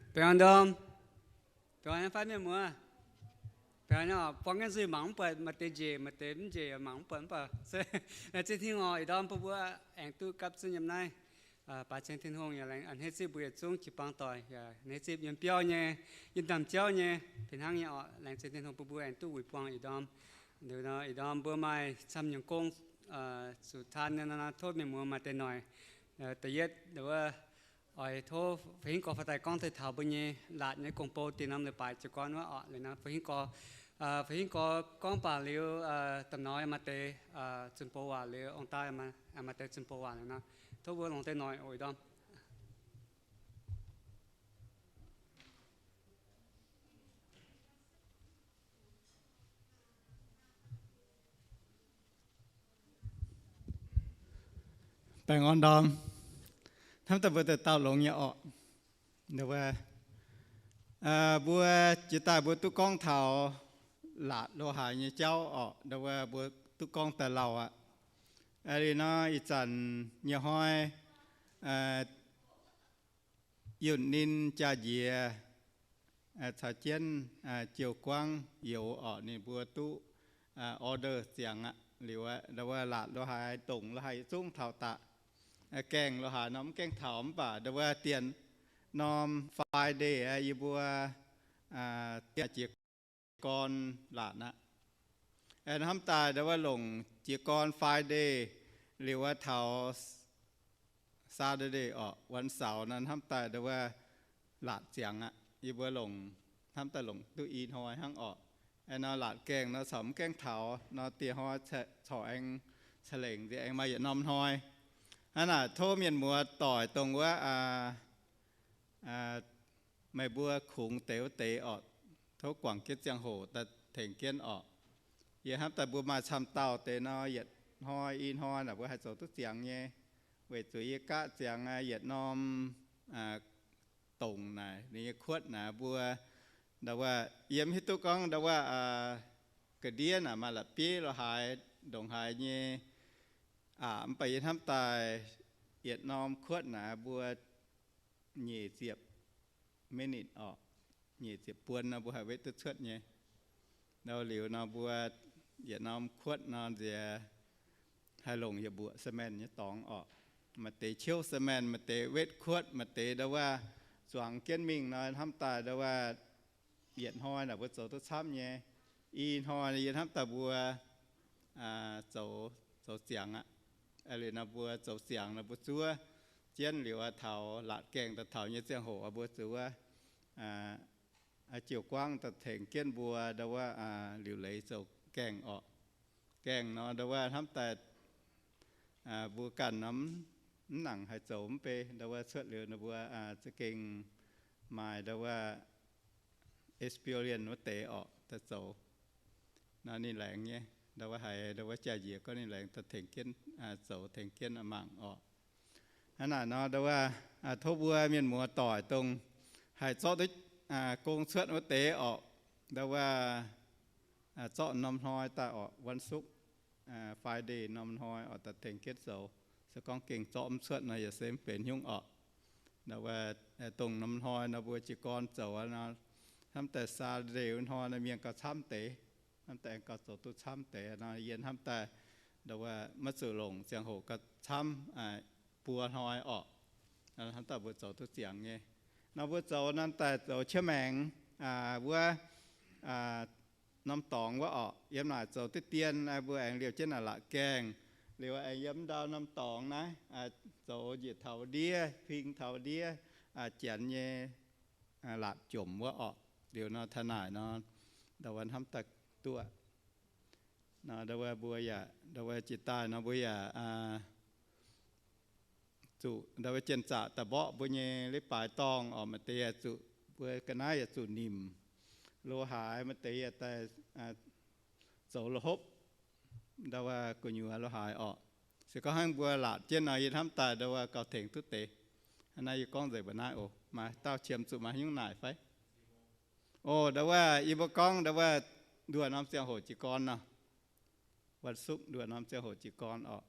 Baengh orn ndorm. Baengh orn nyei fai mienh muoz. Baengh orn nyei oc. Buang jienv nzuih mangc mv buatc, maaih deix njiec, maaih deix mv njiec, mangc mv buatc, mv baac se laengz zingh Tin-Hungh oc. Ih ndorm mbuo mbuo aengx duqv gapv zunv yiem naaiv. Baaix ceng Tin-Hungh yaac laengz a'hneiv zipv mbuo yietc zungv jiu-baang doic, yaac a'hneiv zipv yiem biauv nyei, yiem ndaamv-jauv nyei, fih hnangv nyei oc. Laengz zingh Tin-Hungh bun mbuo aengx duqv wuic buangh ih ndorm. Liuz nor ih ndorm mbuo maaih camv nyungc gong zuqc taan nyei nor, tov mienh muoz maaih deix noic. Da'yietv wuov, oix tov Fu Hingv Gorx faaux daaih gorngv deix taux mbuo nyei laatc nyei gong-bou dinh norm leiz-baaix jiez gorn wuov oc. Liuz nor Fu Hingv Gorx, Fu Hingv Gorx gorngv baac liuz, da'nyeic maaih deix zunh bou waac liuz, ong-taaix maaih deix zunh bou waac liuz nor, tov mbuo longc deix noic oc ih ndorm. Baengh orn ndorm. Hnamv daaih mbuo daaih dauh longx nyei orqc. Mbuo jiex daaih mbuo duqv gorngv taux laatc lo haaix nyei jauv orqc, ndau wuov mbuo duqv gorngv daaih lauh aqv. Liuz nor ih zanc nyei hnoi, Yunh ninh jaa-njiec caux jienv Jiou Guangv youz orqc, ninh mbuo duqv order ziangx aqv. Liuz ndau wuov laatc lo haaix, dongc lo haaix yietc zungv taux daqc. Gaengh lo haaix nor mv gaengh taux, mv baac ndau wuov dien norm Friday yie mbuo jiez gorn laatc aqv. Hnamv daaih ndau wuov longc jiez gorn Friday liuz wuov taux Saturday orqc, วันเสาร์ nor hnamv daaih ndau wuov laatc ziangx aqv. Yie mbuo longc, hnamv daaih longc duqv i hnoi hnangv orqc. Nor laatc gaengh nor corc mv gaengh taux nor, dieh hnoi corc aengx ca'lengc nziex aengx maaih yietc norm hnoi. Hnangv naaic tov mienh muoz doic dongh wuov meih mbuo kungx deix wuov deix orqc, tov guangc jienv ziangh hoc daaih tengx jienv orqc. Yie hnamv daaih mbuo maaih camv dauh deix nor, yietc hnoi i hnoi naaic mbuo haih zoux duqv ziangx nyei, weic zuqc yie gaav ziangx yietc norm dongc naaic, ninh nyei kuotv naaic mbuo ndau wuov, yie mv hiuv duqv gorngv ndau wuov ga'ndiev naaic maaih la'bieiv lo haaix ndongc haaix nyei aqc, mv baac yie hnamv daaih yietc norm kuotv naaic mbuo nyic ziepc minute orqc, nyic ziepc buon nor mbuo haih wetv duqv cuotv nyei. Nor liuz nor mbuo yietc norm kuotv nor nziex haih longc yietc mbuoqc ซีเมนต์ nyei dorngx orqc. Maaih deix ciouv ซีเมนต์, maaih deix wetv kuotv, maaih deix ndau wuov zuangx jienv mingh nor, hnamv daaih ndau wuov yietc hnoi naaic mbuo zoux duqv camv nyei. I hnoi yie hnamv daaih mbuo zoux, zoux ziangx aqv. Liuz nor mbuo zoux ziangx nor mbuo zuov jienv liuz taux laatc gaengh daaih taux nyei ziangh hoc mbuo zuqc wuov Jiou Guangv daaih tengx jienv mbuo ndau wuov liuc leiz zoux gaengh orqc. Gaengh nor ndau wuov hnamv daaih mbuo ganh nor mv nangc haih zoux mv bei, ndau wuov cuotv liuz nor mbuo za'gengh maaih ndau wuov experience wuov deix orqc daaih zoux nor ninh laengz nyei. Ndau wuov haiz ndau wuov jaa-njiec gorngv ninh laengz daaih tengx jienv zoux, tengx jienv mangc orqc. Hnangv naaic nor ndau wuov tov mbuo mienh muoz doic dongh haih zorqv duqv gong cuotv wuov deix orqc, ndau wuov zorqv norm hnoi daaih orqc, วันศุกร์, Friday norm hnoi orqc daaih tengx jienv zoux. Se gorngv gengh zorqv mv cuotv nor yaac se mv benx haaix nyungc orqc. Ndau wuov dongh norm hnoi nor mbuo jiez gorn zoux nor, hnamv daaih Saturday wuov hnoi nor mienh gauh camv deix, hnamv daaih aengx gauh zoux duqv camv deix nor, yie hnamv daaih ndau wuov maiv zuqc longc ziangh hoc gauh camv buo hnoi orqc. Hnamv daaih mbuo zoux duqv ziangx nyei. Nor mbuo zoux nor daaih zoux qiex maengx wuov norm dorngx wuov orqc. Yiem naaic zoux diqv dien, mbuo aengx liouh jienv naaic laatc gaengh, liuz aengx yiem ndau norm dorngx naaiv zoux njiec taux ndiev, ping taux ndiev, janx nyei laatc jomc wuov orqc. Liuz nor taux naaic nor, ndau wuov hnamv daaih duqv nor, ndau wuov mbuo yaac, ndau wuov jiex daaih nor mbuo yaac zuqc ndau wuov jien-zaqc daaih mborqv mbuo nyei leiz-baaix dorngh orqc. Maaih deix yaac zuqc, mbuo ga'naaiv yaac zuqc nimc lo haaix, maaih deix yaac daaih zoux lo hopv ndau wuov gu'nyuoz lo haaix orqc. Se gorngv hnangv mbuo laatc jienv nor, yie hnamv daaih ndau wuov gauh tengx duqv deix. Hnangv naaiv yie gorngv nzengc mbuo naaiv oc. Maaih dauh qiemx zuqc maaih haaix nyungc naaic fai? Oc, ndau wuov yie mbuo gorngv ndau wuov nduoh norm ziangh hoc jiez gorn nor, วันศุกร์ nduoh norm ziangh hoc jiez gorn orqc.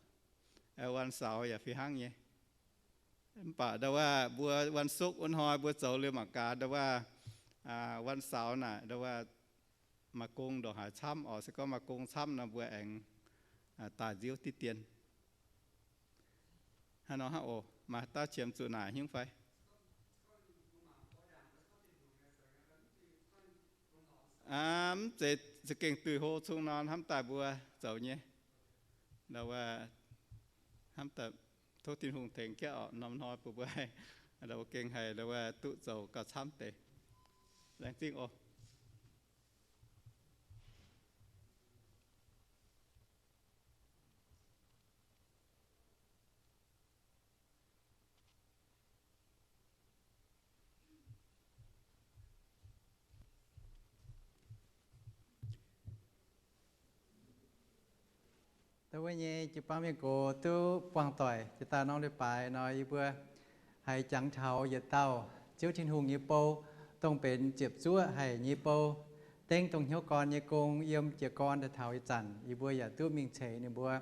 วันเสาร์ yaac fih hnangv nyei. Mv baac ndau wuov mbuo วันศุกร์ wuov hnoi mbuo zoux liuz mangc gaax ndau wuov วันเสาร์ naaic ndau wuov maaih gong ndongc haaix camv oc. Se gorngv maaih gong camv nor mbuo aengx daaih nziouv diqv dien. Hnangv nor hnangv oc. Maaih dauh qiemx zuqc naaic hiuv fai? Mv zeiz, za'gengh duih hlo cung nor hnamv daaih mbuo zoux nyei. Ndau wuov hnamv daaih tov Tin-Hungh tengx jienv oc. Norm hnoi bun mbuo haih, ndau wuov gengh haih ndau wuov duqv zoux gauh camv deix. Laengz zingh oc. Ndau wuov nyei jiu-baang mienh gox duqv buangh doic jiex daaih norm leiz-baaix nor, yie mbuo haiz jangx taux yietc dauh Ziouv Tin-Hungh nyei bou, dongh benx ziepc zuoqv haic nyei bou, dengv dongh hnyouv gorn nyei gong yiem jiez gorn daaih taux ih zanc yie mbuo yaac duqv mingh ceix ninh mbuo,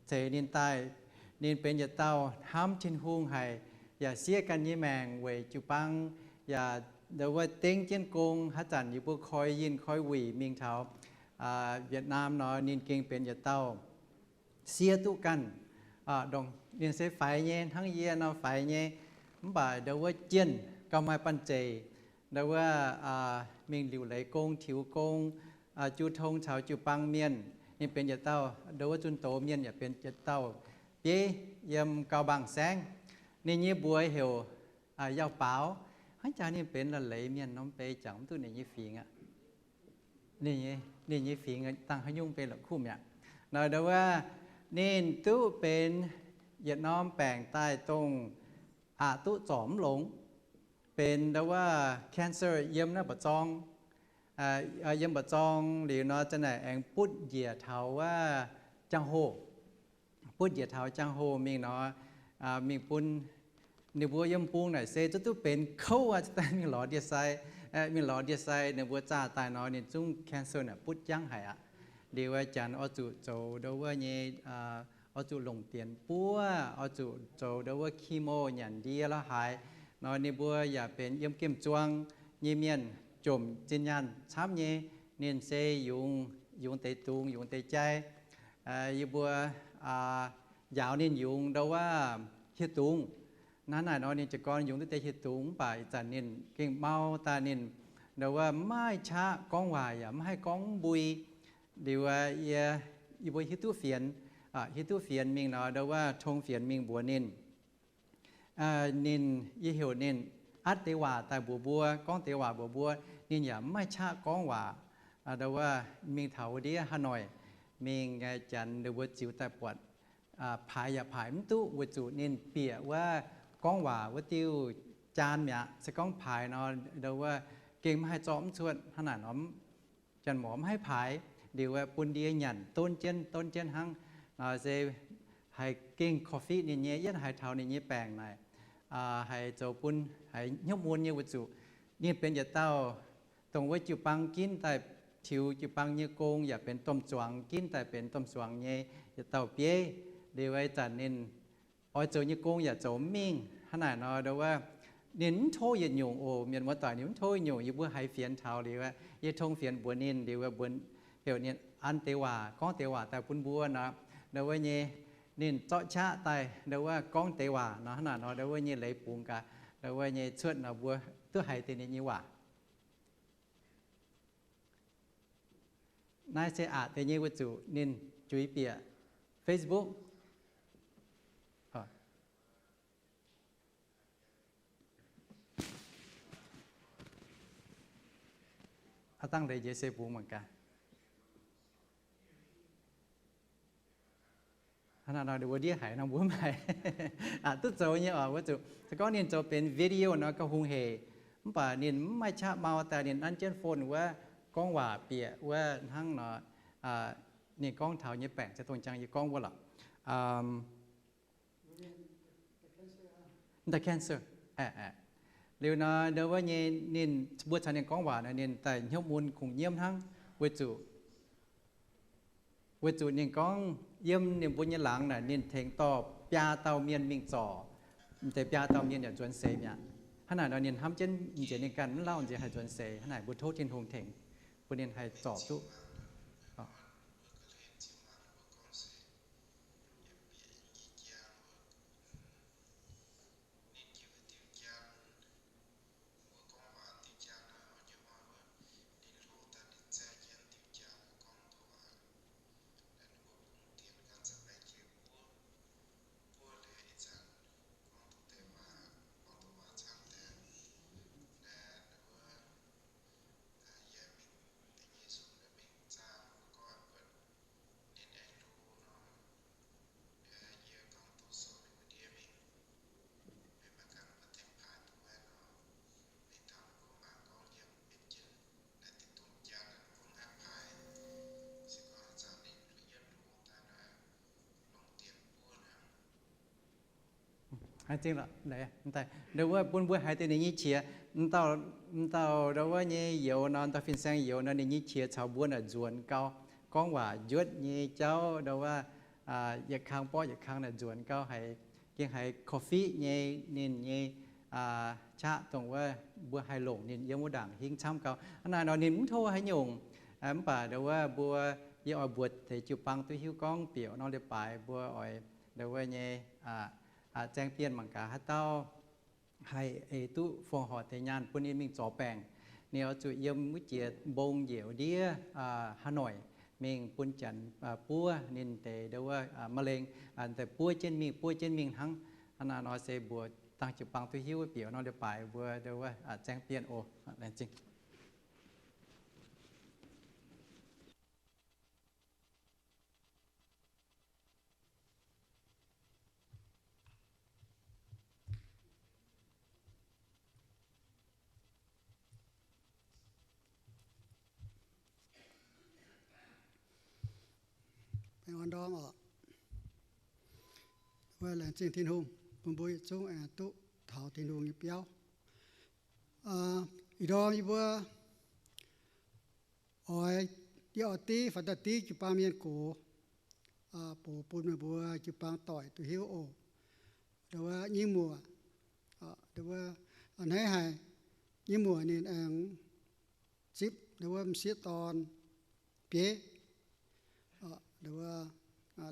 ceix ninh daaih. Ninh benx yietc dauh hnamv Tin-Hungh haic, yaac siev ganh nyei maengc weic jiu-baang, yaac ndau wuov dengv jienv gong. Haaix zanc yie mbuo koi yinh koi wuic mingh taux Vietnam nor, ninh gengh benx yietc dauh siev duqv ganh. Ninh se faix nyei, hnangv yie nor faix nyei, mv baac ndau wuov jienh gauh maaih banh zeic, ndau wuov mingh liuc leiz gong, tiux gong, jiu tong caux jiu-baang mienh. Ninh benx yietc dauh ndau wuov zunh doz mienh, yaac benx yietc dauh bieiv yiem Gau Mbaang Saengv. Ninh nyei mbuox heuc Yauh Baaux. Hnangv jaax ninh benx la'leiz mienh norm bei, jangx mv duqv ninh nyei fingx aqv. Ninh nyei fingx dangh haaix nyungc bei la'kuqv mi'aqv. Nor ndau wuov ninh duqv benx yietc norm baengc daaih dongh aqc duqv zorc mv longx, benx ndau wuov cancer yiem naaiv mba'zorng. Yiem mba'zorng liuz nor, za'naaic aengx butv njiec taux wuov jangx-hoh. Butv njiec taux jangx-hoh mingh nor, mingh bun ninh mbuo yiem bung naaic se zuqc duqv benx kouv aqv, daaih mingh lorz ndie-sai. Mingh lorz ndie-sai ninh mbuo zaah daaih nor, ninh zungv cancer naaic butv jangv haic aqv. Liuz wuov janx oix zuqc zoux ndau wuov nyei, oix zuqc longc dienx buov, oix zuqc zoux ndau wuov chemo nyanc ndie lorz haaix. Nor ninh mbuo yaac benx yiem gemh zuang nyei mienh, jomc zinh nyaanh camv nyei. Ninh se yungz, yungz deix dungz, yungz deix jai. Yie mbuo njaaux ninh yungz ndau wuov hieh dungz. Hnangv naaic nor ninh jiez gorn yungz duqv deix hieh dungz, mv baac ih zanc ninh gengh mau daaih, ninh ndau wuov mv maaih qaqv gorngv waac yaac mv haih gorngv mbui. Liuz yie, yie mbuo hiuv duqv fienx, hiuv duqv fienx mingh nor, ndau wuov tong fienx mingh mbuox ninh. Ninh, yie heuc ninh atv deix waac daaih mbuox mbuo, gorngv deix waac mbuox mbuo. Ninh yaac mv maaih qaqv gorngv waac. Ndau wuov mingh taux wuov ndiev Hà Nội, mingh janx ninh mbuo ziux daaih buatc, paaix yaac paaix mv duqv weic zuqc ninh bieqc wuov gorngv waac wuov diuh jaan mi'aqv. Se gorngv paaix nor, ndau wuov gengh mv haih zorqv mv cuotv hnangv naaic nor. Janx-morc mv haih paaix. Liuz wuov bun ndie nyanc donv jienv donv jienv hnangv. Nor se haiz gengh korv-fiqv ninh nyei, yietv haiz taux ninh nyei baengc naaic, haiz zoux bun haiz hnyouv mun nyei weic zuqc ninh benx yietc dauh dongh wuov jiu-baang ginv daaih tiux jiu-baang nyei gong, yaac benx domh zuangx, ginv daaih benx domh zuangx nyei yietc dauh bieiv. Liuz wuov ih zanc ninh oix zoux nyei gong yaac zoux mv mingh. Hnangv naaic nor, ndau wuov ninh mv tov yietc nyungc oc, mienh muoz-doic, ninh mv tov yietc nyungc. Yie mbuo haiz fienx taux liuz, yie tong fienx mbuox ninh liuz, mbuox heuc ninh an deix waac, gorngv deix waac daaih bun mbuo nor, ndau wuov nyei, ninh zorqv qaqv daaih ndau wuov gorngv deix waac nor, hnangv naaic nor ndau wuov nyei leiz bungx gaax, ndau wuov nyei cuotv nor mbuo duqv haiz deix ninh nyei waac. Naaiv se aqc deix nyei weic zuqc ninh juix bieqc Facebook. Aav dangh leiz njiec se bungx mangc gaax. Hnangv naaic nor, ninh mbuo ndiev haic nor mbuo mv haiz. Aqc duqv zoux nyei oc, weic zuqc se gorngv ninh zoux benx video nor gauh hungh heic, mv baac ninh mv maaih qaqv mau daaih, ninh nanv jienv phone wuov gorngv waac bieqc wuov hnangv nor, ninh gorngv taux nyei baengc se dongh jangx yie gorngv wuov lorqc. Daaih cancer. Liuz nor ndau wuov nyei ninh, mbuo caux ninh gorngv waac nor, ninh daaih hnyouv mun kungx nyiemv hnangv, weic zuqc, weic zuqc ninh gorngv yiem ninh mbuo nyei laangz naaic ninh tengx dorh biaa dauh mienh mingh zorc. M'deix biaa dauh mienh yaac nzuonx seix mi'aqv. Hnangv naaic nor ninh hnamv jienv nziex ninh ganh mv lauh nziex haih nzuonx seix. Hnangv naaic mbuo tov Tin-Hungh tengx bun ninh haih zorpc duqv. Ndo wuov bun mbuo haiz deix ninh nyei qiex, dauh, dauh ndo wuov nyei youz nor, dauh fin-saeng youz nor, ninh nyei qiex caux mbuo naaic nzuonx gau, gorngv waac njuotv nyei jauv ndo wuov, yietc kang borqv yietc kang naaic nzuonx gau haiz, gengh haiz korv-fiqv nyei ninh nyei qaqv dongh wuov mbuo haih longc ninh yiem wuov ndaangc hingv camv gau. Hnangv naaic nor ninh mv tov haaix nyungc, mv baac ndo wuov mbuo yie oix mbuox deix jiu-baang duqv hiuv gorngv bieqc norm leiz-baaix mbuo oix ndo wuov nyei zaeng bienh mangc gaax haaix dauh haih eix duqv fongc horc deix nyaanh bun ninh mingh zorc baengc. Ninh oix zuqc yiem wuov jiex mbong njiec ndiev Hà Nội mingh bun Janx buov ninh deix ndo wuov มะเร็ง, deix buov jienv mingh, buov jienv mingh hnangv. Hnangv naaic nor se mbuox dangh jiu-baang duqv hiuv bieqc norm leiz-baaix mbuo ndo wuov zaeng bienh oc. Laengz zingh. Baengh orn ndorm oc. Wuov laengz zingh Tin-Hungh bun mbuo yietc zungv aengx duqv taux Tin-Hungh nyei biauv. Ih ndorm yie mbuo oix, yie oix div, faaux daaih div jiu-baang mienh gox, bun meih mbuo jiu-baang doic duqv hiuv oc. Ndo wuov nyei muoc, ndo wuov a'hneiv haic, nyei muoc ninh aengx zipv ndo wuov m'sieqv dorn bieiv. Ndo wuov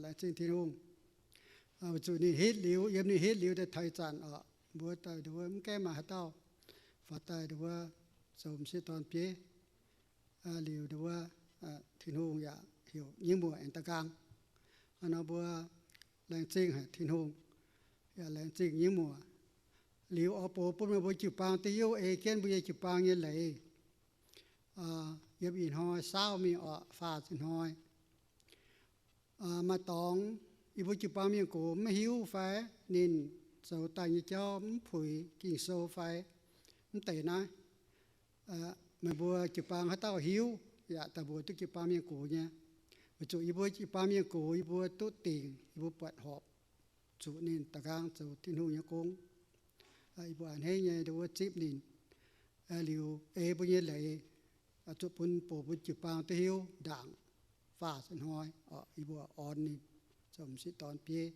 laengz zingh Tin-Hungh, weic zuqc ninh hitv liuz, yiem ninh hitv liuz daaih taux ih zanc oc, mbuo daaih ndo wuov mv gaengh maaih haaix dauh faaux daaih ndo wuov zoux m'sieqv dorn bieiv. Liuz ndo wuov Tin-Hungh yaac heuc nyei muoc aengx da'nqaang. Hnangv nor mbuo laengz zingh haic Tin-Hungh, yaac laengz zingh nyei muoc. Liuz oix bun meih mbuo jiu-baang duqv hiuv ei jienv mbuo nyei jiu-baang nyei leiz. Yiem ih hnoi saauv mingh oc, faah ziepc hnoi. Maaih dorngx yie mbuo jiu-baang mienh gox maiv hiuv fai ninh zoux daaih nyei jauv mv puix Ging-Sou fai mv deix naaiv, meih mbuo jiu-baang haaix dauh hiuv yaac daaih mbuox duqv jiu-baang mienh gox nyei. Weic zuqc yie mbuo jiu-baang mienh gox yie mbuo duqv dingc, yie mbuo buatc horpc zuqc ninh da'nqaang zoux Tin-Hungh nyei gong. Yie mbuo a'hneiv nyei ndo wuov zipv ninh. Liuz ei mbuo nyei leiz zuqc bun, bun jiu-baang duqv hiuv ndaangc faah ziepc hnoi oc, yie mbuo orn ninh zoux m'sieqv dorn bieiv.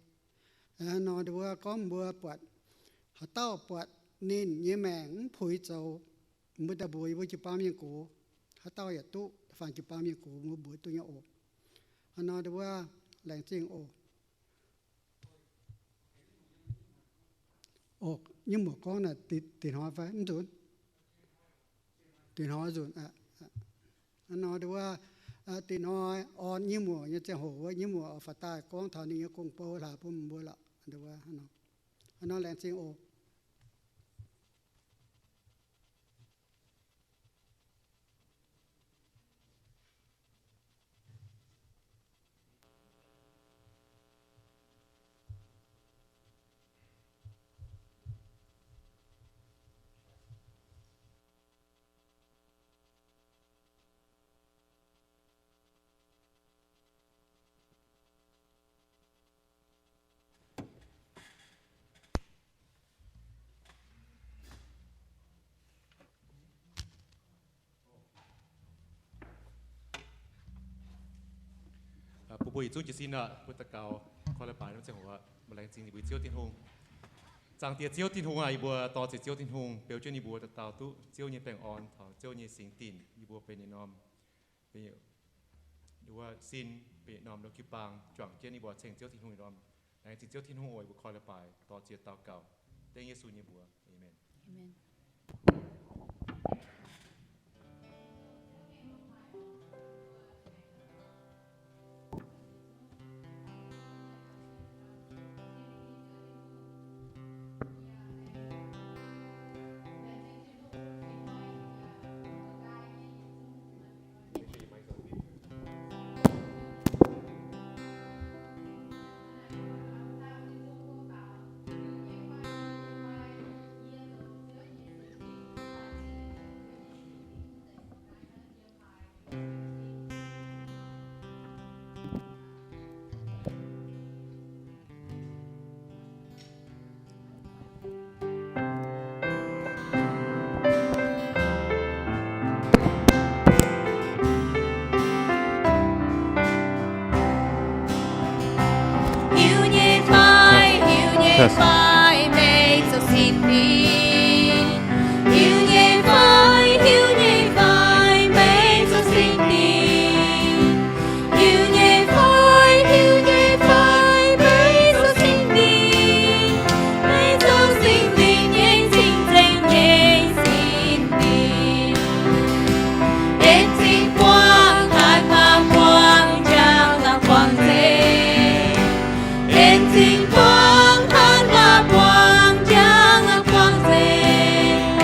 Hnangv nor ndo wuov gorngv mbuo buatc, haaix dauh buatc ninh nyei maengc mv puix zoux, mbuo daaih mbuox yie mbuo jiu-baang mienh gox, haaix dauh yaac duqv faanh jiu-baang mienh gox mbuo mbuox duqv nyei oc. Hnangv nor ndo wuov laengz zingh oc. Nyei muoc gorngv naaic dingc hnoi fai mv nzunc? Dingc hnoi nzunc. Hnangv nor ndo wuov dingc hnoi orn nyei muoc nyei ziangh hoc wuov, nyei muoc faaux daaih gorngv taux ninh nyei gong-bou hlaax bun mbuo lorqc. Hnangv nor laengz zingh oc. Bun mbuo yietc zungv jiez sin aqv, mbuo daux gaux korv leiz-baaix nyei ziangh hoc, maaih laengz zingh mbuo Ziouv Tin-Hungh. Zaangc Diex Ziouv Tin-Hungh aac, yie mbuo dor-ziec Ziouv Tin-Hungh, beu jienv yie mbuo dauh dauh duqv Ziouv nyei baengh orn caux Ziouv nyei singx dinc, yie mbuo benx yietc norm, benx sin, benx yietc norm ndau jiu-baang, juangc jienv yie mbuo ceng Ziouv Tin-Hungh yietc norm. Laengz zingh Ziouv Tin-Hungh oc. Yie mbuo koi leiz-baaix dor-ziec daux gaux dengv Yesu nyei mbuox. Aamen. Hiuv nyei fai, hiuv nyei fai, meih zoux singx lingh. Hiuv nyei fai, hiuv nyei fai, meih zoux singx lingh. Hiuv nyei fai, hiuv nyei fai, meih zoux singx lingh. Meih zoux singx lingh nyei cing-nzengc nyei singx lingh. En zingh buangv hatc maaz-buangv njang la'guaih nzengc. En zingh buangv hatc maaz-buangv njang la'guaih nzengc.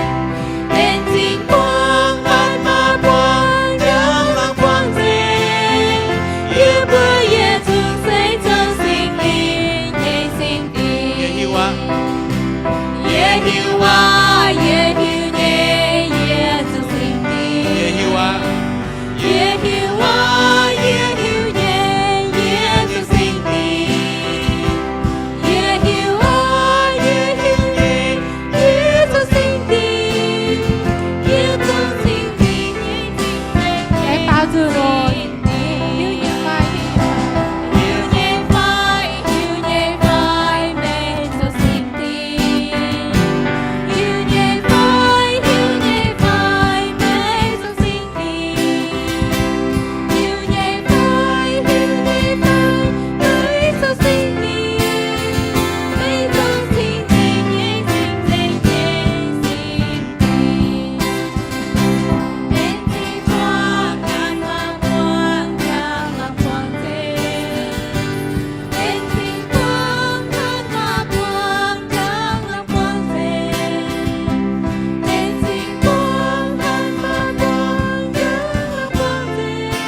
En zingh buangv hatc maaz-buangv njang la'guaih nzengc. Yie mbuo yietc zungv se zoux singx lingh nyei singx dinc. Yie hiuv aqv. Yie hiuv aqv, yie hiuv nyei, yie zoux singx lingh. Yie hiuv aqv. Yie hiuv aqv, yie hiuv nyei, yie zoux singx lingh. Yie hiuv aqv, yie hiuv nyei, yie zoux singx lingh. Yie zoux singx lingh nyei cing-nzengc nyei singx lingh. Hiuv nyei fai, hiuv nyei fai, meih zoux singx lingh. Hiuv nyei fai, hiuv nyei fai, meih zoux singx lingh. Hiuv nyei fai, hiuv nyei fai, meih zoux singx lingh. Meih zoux singx lingh nyei cing-nzengc nyei singx lingh. En zingh buangv hatc maaz-buangv njang la'guaih nzengc. En zingh buangv hatc maaz-buangv njang la'guaih nzengc. En zingh buangv hatc maaz-buangv njang la'guaih nzengc.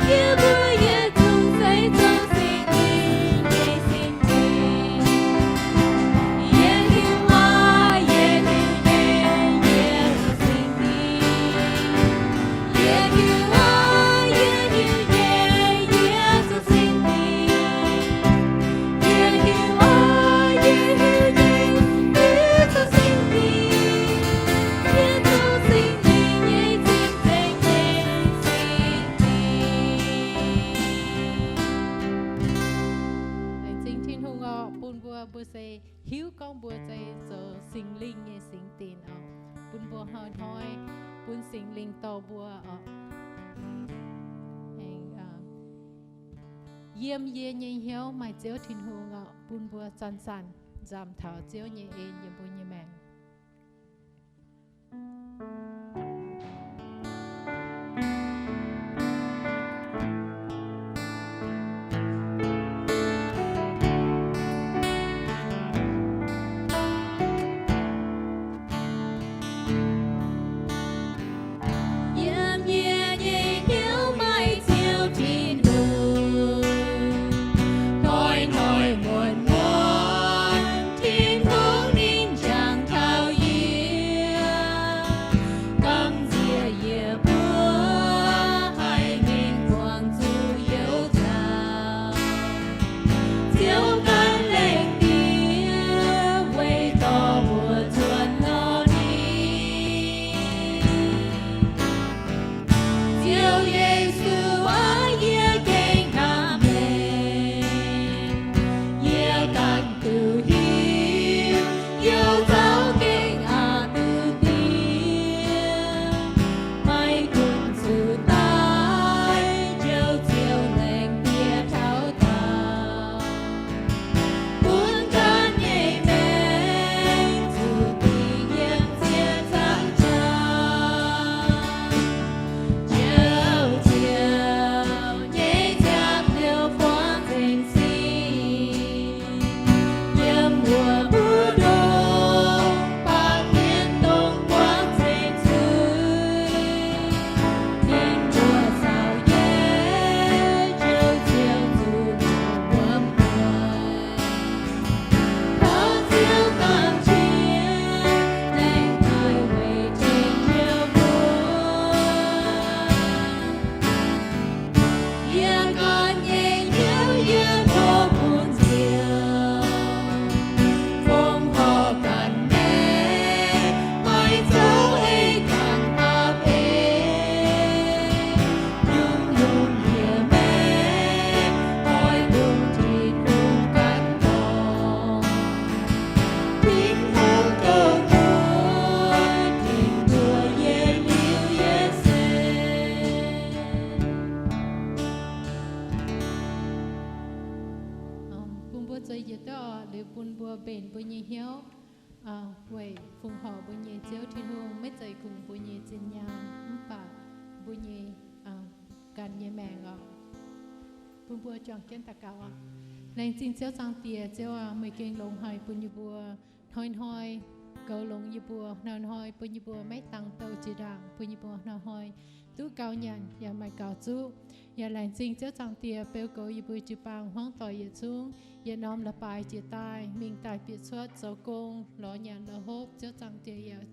Yie mbuo yietc zungv se zoux singx lingh nyei singx lingh. Yie hiuv aqv, yie hiuv nyei, yie zoux singx lingh. Yie hiuv aqv, yie hiuv nyei, yie zoux singx lingh. Yie hiuv aqv, yie hiuv nyei, yie zoux singx lingh. Yie zoux singx lingh nyei cing-nzengc nyei singx lingh. Laengz zingh Tin-Hungh oc, bun mbuo, mbuo se hiuv gorngv mbuo se zoux singx lingh nyei singx dinc oc. Bun mbuo hnoi-hnoi bun singx lingh dorh mbuo oc. Aengx, aa, yiem yie nyei hnyouv maaih Ziouv Tin-Hungh oc, bun mbuo zanc-zanc nzamc taux Ziouv nyei en yiem mbuo nyei maengc. Yiem yie nyei hnyouv maaih Ziouv Tin-Hungh, hnoi-hnoi muonz-muonz Tin-Hungh ninh jangx hnyouv weic fongc horc mbuo nyei Ziouv Tin-Hungh, maiv zeiz kungx mbuo nyei zinh nyaanh mv baac mbuo nyei ganh nyei maengc oc. Bun mbuo juangc jienv daux gaux oc. Laengz zingh Ziouv Zaangc Diex, Ziouv aac, meih gengh longx haic bun yie mbuo hnoi-hnoi goux longx yie mbuo, hnoi-hnoi bun yie mbuo maiv dangx douh jiex ndaangc, bun yie mbuo hnoi-hnoi duqv gaux nyanc yaac maaih gaux zuqv. Yaac laengz zingh Ziouv Zaangc Diex beu goux yie mbuo jiu-baang hmuangv doic yietc zungv, yietc norm la'baaix jiex daaih mingh daaih bieqc cuotv zoux gong, lorz nyanc lorz hopv. Ziouv Zaangc Diex yaac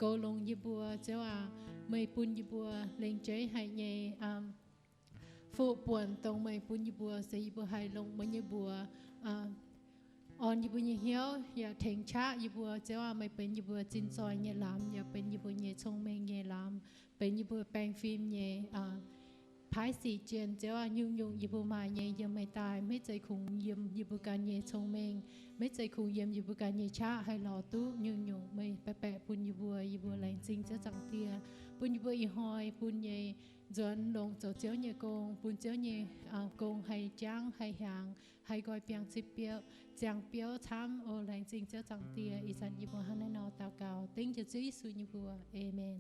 goux longx yie mbuo, Ziouv aac, meih bun yie mbuo lengc jeiv haic nyei fuqv buonc dongh meih bun yie mbuo, se yie mbuo haih longc meih nyei mbuox orn yie mbuo nyei hnyouv yaac tengx qaqv yie mbuo. Ziouv aac, meih benx yie mbuo zinh zoih nyei lamz, yaac benx yie mbuo nyei cong-mengh nyei lamz, benx yie mbuo baengh fim nyei paaiv sic jien. Ziouv aac, nyungc-nyungc yie mbuo maaih nyei yiem meih daaih, maiv zeiz kungx yiem yie mbuo ganh nyei cong-mengh, maiv zeiz kungx yiem yie mbuo ganh nyei qaqv haih lorz duqv nyungc-nyungc meih baeqc baeqc bun yie mbuo. Yie mbuo laengz zingh Ziouv Zaangc Diex bun yie mbuo ih hnoi bun nyei nzuonx longc zoux Ziouv nyei gong, bun Ziouv nyei gong haih jangv, haih hiaangx, haih nqoi biangh zipv biouv, ziangh biouv camv. O laengz zingh Ziouv Zaangc Diex. Ih zanc yie mbuo hnangv naaiv nor daux gaux dengv njiec Ziouv Yesu nyei mbuox. Aamen.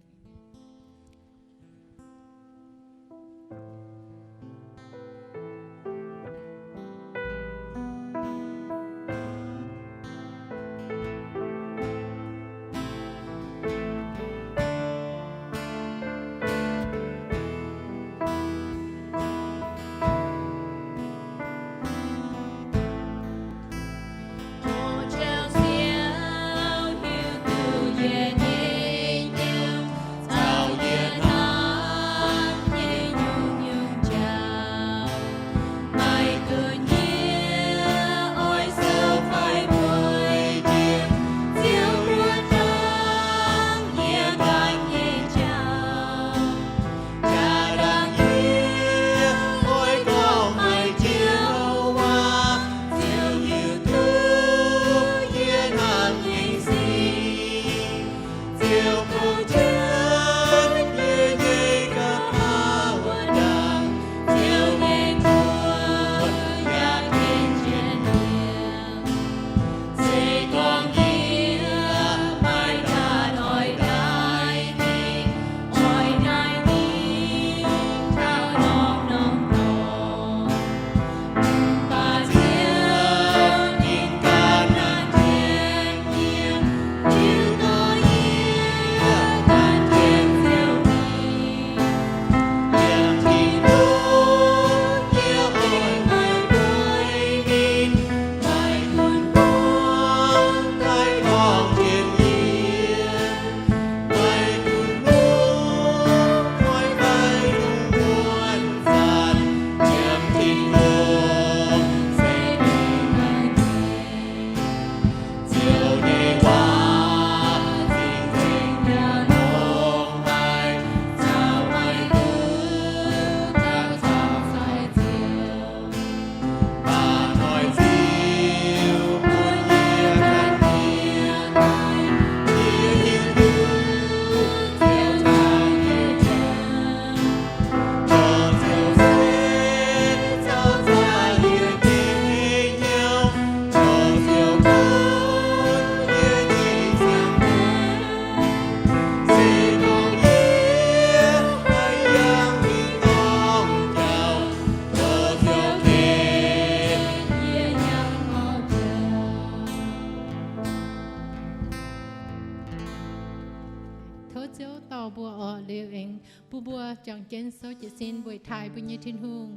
Tov Ziouv dorh mbuo orqc. Liuz aengx bun mbuo juangc jienv souv jiez sin weic taaih mbuo nyei Tin-Hungh,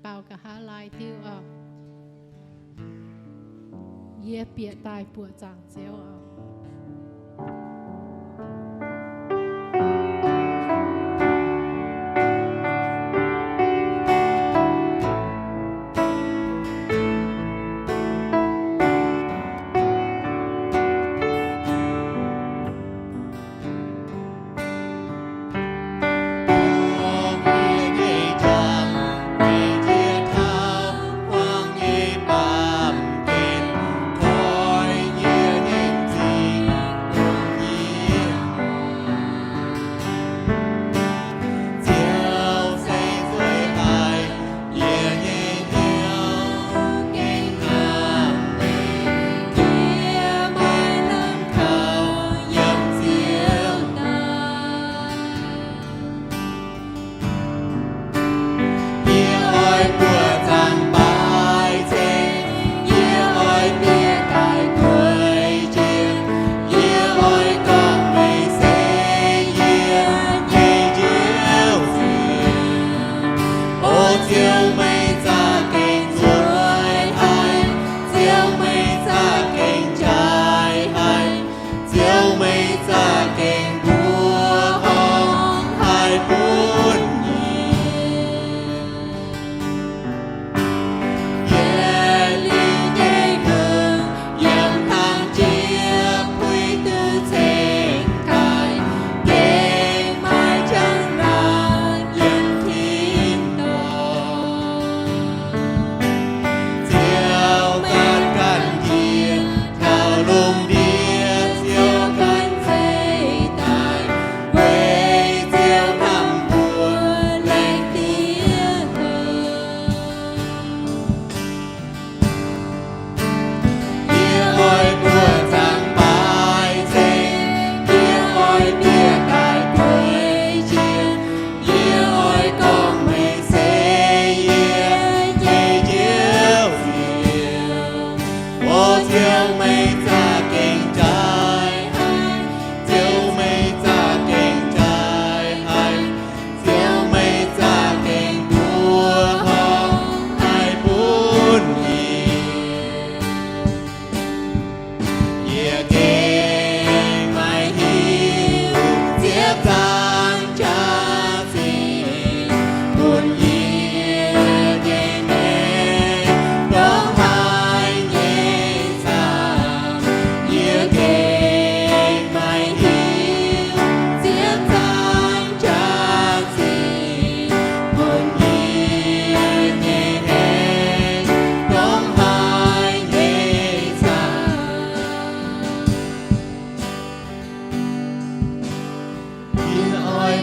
baaux nqa'haav laai diuh oc. Yie bieqc daaih buoqc zaangc Ziouv oc.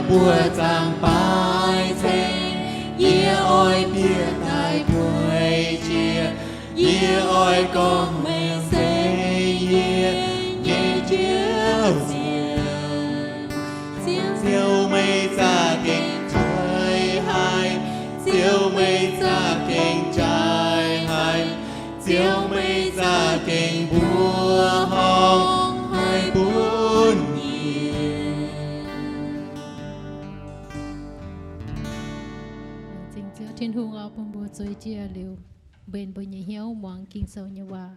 Buoqc zaangc baaiv ceng, yie oix bieqc daaih bueix jiex. Yie oix gorngv meih se yie nyei Ziouv. Ziouv, meih za'gengh tuix haic. Ziouv, meih za'gengh jaaix haic. Ziouv, meih za'gengh mbuoqc horngh haic bun yie. Laengz zingh Ziouv Tin-Hungh oc, bun mbuo zueiz jienv liuz mbenc mbuo nyei hnyouv muangx Ging-Sou nyei waac,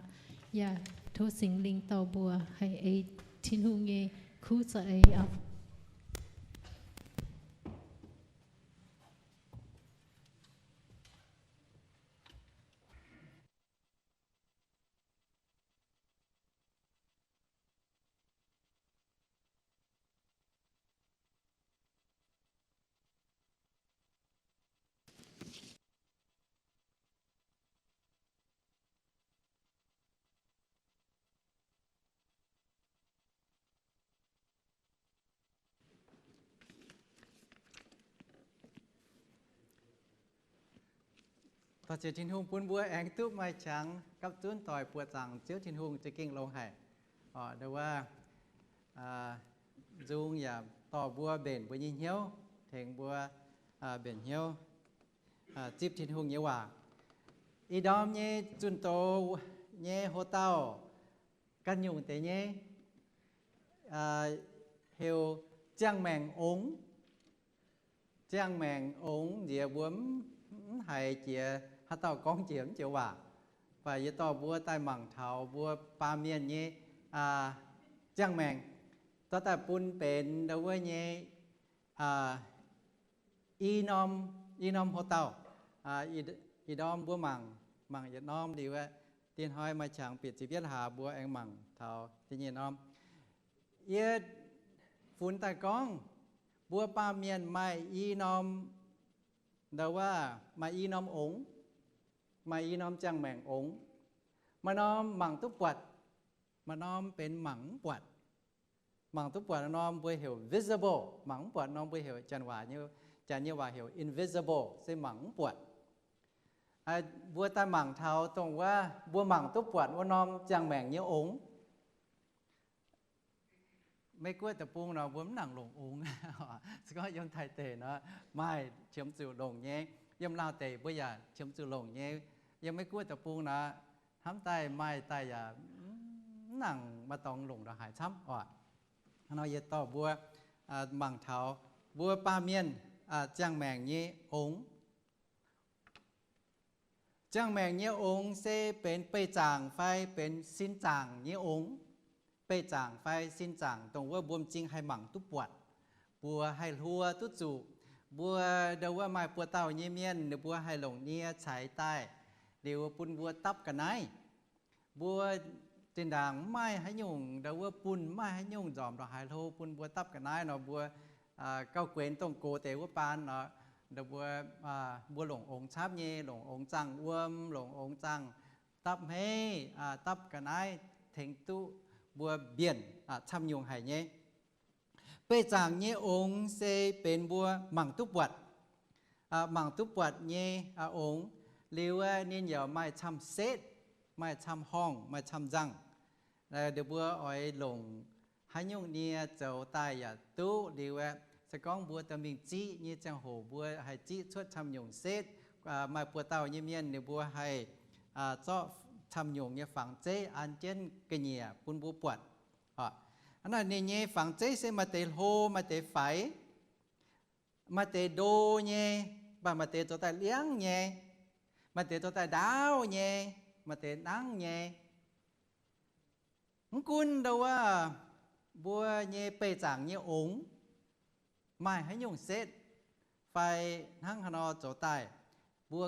yaac tov Singx Lingh dorh mbuo haih ei Tin-Hungh nyei kuv za'eix oc. Dorh ziec Tin-Hungh bun mbuo aengx duqv maaih qangx gapv zunv doic buoqc zaangc Ziouv Tin-Hungh za'gengh longx haic. Oc, ndau wuov, nzung yaac dorh mbuo mbenc mbuo nyei hnyouv, tengx mbuo mbenc hnyouv zipv Tin-Hungh nyei waac. Ih ndorm nyei zunh doz nyei hoc-dauh ganh nyungc deix nyei heuc ziangh maengc ongx. Ziangh maengc ongx nziex mbuo mv haiz jiex haaix dauh gorngv jiex mv joux waac, mv baac yie dorh mbuo daaih mangc taux mbuo baamh mienh nyei ziangh maengc, dorh daaih bun benx ndau wuov nyei i norm, i norm hoc-dauh. Ih ndorm mbuo mangc, mangc yietc norm liuz aeqv, diex hnoi maaih qangx bieqc ziepc yietv hlaax mbuo aengx mangc taux da'nyeic norm. Yie funx daaih gorngv, mbuo baamh mienh maaih i norm, ndau wuov maaih i norm ongx, maaih i norm ziangh maengc ongx. Maaih norm mangc duqv buatc, maaih norm benx mangc mv buatc. Mangc duqv buatc norm mbuo heuc visible, mangc mv buatc norm mbuo heuc, janx waac, janx nyei waac heuc invisible, se mangc mv buatc. Mbuo daaih mangc taux dongh wuov mbuo mangc duqv buatc wuov norm ziangh maengc nyei ongx. Meiv Guoqv deic-bung nor mbuo mv nangc longc ongx. Se gorngv yiem Taiv deic nor maaih qiemx zuqc longc nyei. Yiem Laauh deic mbuo yaac qiemx zuqc longc nyei. Yiem Meiv Guoqv deic-bung nor hnamv daaih maaih daaih yaac mv nangc maaih dorngx longc ndongc haaix camv oc. Hnangv nor yie dorh mbuo mangc taux mbuo baamh mienh ziangh maengc nyei ongx. Ziangh maengc nyei ongx se benx beih zaangc fai benx sin zaangc nyei ongx. Beih zaangc fai sin zaangc dongh wuov mbuo m'zing haih mangc duqv buatc, mbuo haih hluo duqv zuqc. Mbuo ndau wuov maaih buoz-dauh nyei mienh ninh mbuo haih longc nie caix daaih liuz bun mbuo dapv ga'naaiv. Mbuo zinh ndaangc mv maaih haaix nyungc ndau wuov bunh, mv maaih haaix nyungc nzormc ndongc haaix hlo bun mbuo dapv ga'naaiv nor, mbuo gauh guenx dongh gox deix wuov baan nor, mbuo, mbuo longc ongx capv nyei, longc ongx zaangh wuom, longc ongx zaangh dapv hmeiv, dapv ga'naaiv tengx duqv mbuo mbienc camv nyungc haic nyei. Beih zaangc nyei ongx se benx mbuo mangc duqv buatc, mangc duqv buatc nyei ongx. Liuz ninh yaac maaih camv setv, maaih camv horngh, maaih camv nzangh. Ninh mbuo oix longc haaix nyungc nie zoux daaih yaac duqv. Liuz aeqv, se gorngv mbuo dorh mingh ziqv nyei ziangh hoc mbuo haih ziqv cuotv camv nyungc setv. Maaih buoz-dauh nyei mienh ninh mbuo haih zorqv camv nyungc nyei fangx zeiv an jienv ga'nyiec bun mbuo buatc. Hnangv naaic ninh nyei fangx zeiv se maaih deix hlo, maaih deix faix, maaih deix ndo nyei, mv baac maaih deix zoux daaih liangv nyei, maaih deix zoux daaih ndaauv nyei, maaih deix nangv nyei. Mv gunv ndau wuov mbuo nyei beih zaangc nyei ongx maaih haaix nyungc setv fai hnangv haaix nor zoux daaih, mbuo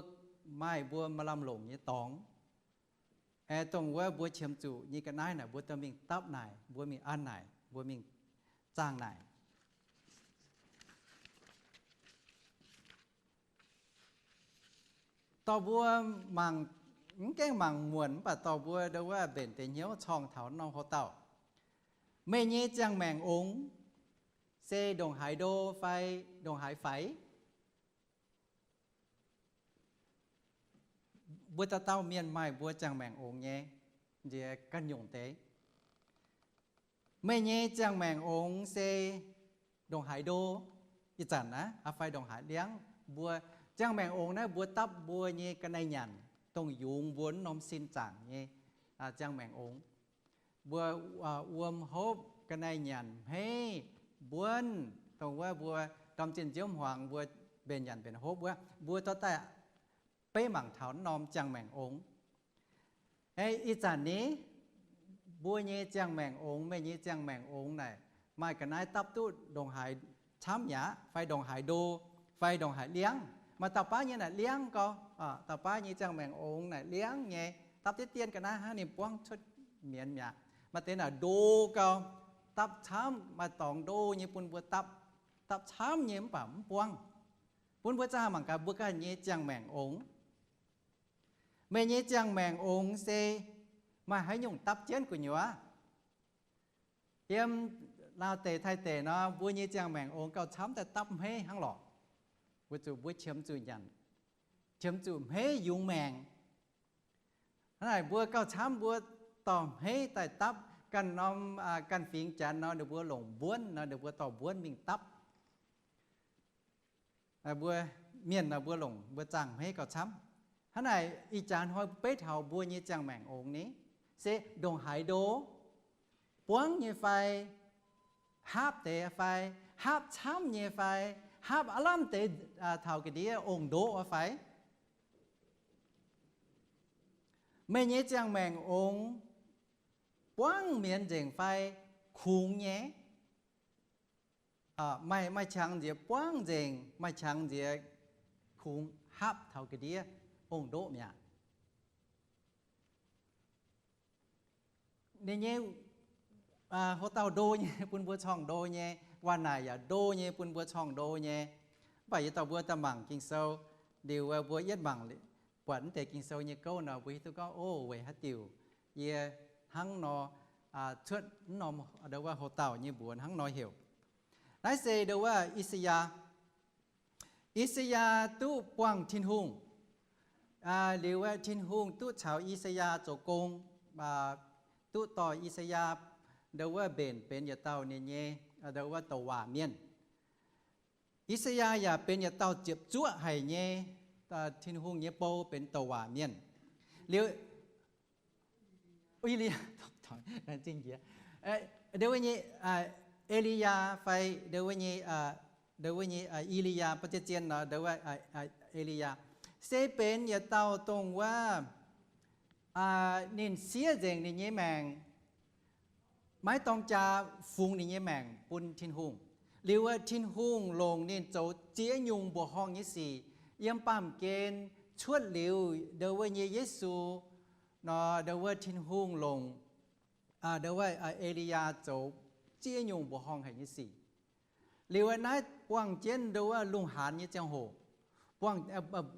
maaih mbuo maaih lamh longc nyei dorngx. Aeqv, dongh wuov mbuo qiemx zuqc nyei ga'naaiv naaic mbuo dorh mingh dapv naaic, mbuo mingh an naaic, mbuo mingh zaangh naaic. Dorh mbuo mangc, mv gaengh mangc muonc mv baac dorh mbuo ndau wuov mbenc deix hnyouv corngh taux norm hoc-dauh. Meih nyei ziangh maengc ongx se ndongc haaix ndo fai ndongc haaix faix? Mbuo dauh dauh mienh maaih mbuo ziangh maengc ongx nyei nziex ganh nyungc deix. Meih nyei ziangh maengc ongx se ndongc haaix ndo ih zanc aqv, fai ndongc haaix liangv? Mbuo ziangh maengc ongx naaiv mbuo dapv mbuo nyei ga'naaiv nyanc, dongh yungz mbuo wuov norm sin zaangc nyei ziangh maengc ongx. Mbuo wuom hopv, ga'naaiv nyanc, hmeiv, mbuonv, dongh wuov mbuo ndorm zinh nziouv hmuangx mbuo mbenc nyanc mbenc hopv wuov, mbuo dorh daaih beiv mangc taux wuov norm ziangh maengc ongx. Ih zanc ni, mbuo nyei ziangh maengc ongx, meih nyei ziangh maengc ongx naaic, maaih ga'naaiv dapv duqv ndongc haaix camv mi'aqv, fai ndongc haaix ndo, fai ndongc haaix liangv. Maaih dauh baav nyei naaic liangv gau, dauh baav nyei ziangh maengc ongx naaic liangv nyei, dapv diqv dien ga'naaiv hnangv ninh buangv cuotv mienz mi'aqv. Maaih deix naaic ndo gau, dapv camv, maaih dorngx ndo nyei bun mbuo dapv, dapv camv nyei mv baac mv buangv. Bun mbuo zaah mangc gaax mbuo ganh nyei ziangh maengc ongx. Meih nyei ziangh maengc ongx se maaih haaix nyungc dapv jienv gu'nyuoz? Yiem Laauv deic, Taiv deic nor, mbuo nyei ziangh maengc ongx gauh camv daaih dapv hmeiv hnangv lorqc. Weic zuqc mbuo qiemx zuqc nyanc, qiemx zuqc hmeiv yungz maengc. Hnangv naaic mbuo gauh camv mbuo dorh hmeiv daaih dapv. Ganh norm, ganh fingx Janx nor ninh mbuo longc mbuonv nor ninh mbuo dorh mbuonv mingh dapv. Mbuo mienh nor mbuo longc mbuo zaangh hmeiv gauh camv. Hnangv naaic ih jaax hnoi beiv taux mbuo nyei ziangh maengc ongx ni, se ndongc haaix ndo, buangv nyei fai, haapv deix fai, haapv camv nyei fai, haapv aav lamh deix taux ga'ndiev ong-ndoqv fai? Meih nyei ziangh maengc ongx buangv mienz nzengc fai kungx nyei? Maaih, maaih qangx nziex buangv nzengc, maaih qangx nziex kungx haapv taux ga'ndiev ong-ndoqv mi'aqv. Ninh nyei hoc dauh ndo nyei bun mbuo corngh ndo nyei, waac naaic yaac ndo nyei bun mbuo corngh ndo nyei. Mv baac yietc dauh mbuo daaih mangc Ging-Sou liuz, mbuo yietv mangc buatc mv deix Ging-Sou nyei gouv nor, mbuo hiuv duqv gorngv, o, weic haaix diuc yie hnangv nor cuotv mv norm ndo wuov hoc dauh nyei mbuox hnangv nor heuc. Naaiv se ndo wuov I^saa^yaa. I^saa^yaa duqv buangh Tin-Hungh. Liuz Tin-Hungh duqv caux I^saa^yaa zoux gong, duqv dorh I^saa^yaa ndo wuov mbenc benx yietc dauh ninh nyei ndo wuov douc waac mienh. I^saa^yaa yaac benx yietc dauh ziepc zuoqv haic nyei, Tin-Hungh nyei bou benx douc waac mienh. Liuz, ndo wuov nyei E^li^yaa fai ndo wuov nyei, ndo wuov nyei E^li^yaa, ba'ziex zien nor ndo wuov E^li^yaa se benx yietc dauh dongh wuov ninh siev nzengc ninh nyei maengc, maiv dorng jaa fungx ninh nyei maengc bun Tin-Hungh. Liuz Tin-Hungh longc ninh zoux ziex nyungc mbuoqc horngh nyei sic. Yiem baamh gen cuotv liuz ndo wuov nyei Yesu nor, ndo wuov Tin-Hungh longc ndo wuov E^li^yaa zoux ziex nyungc mbuoqc horngh haic nyei sic. Liuz naaiv buangh jienv ndo wuov lungh haanz nyei ziangh hoc,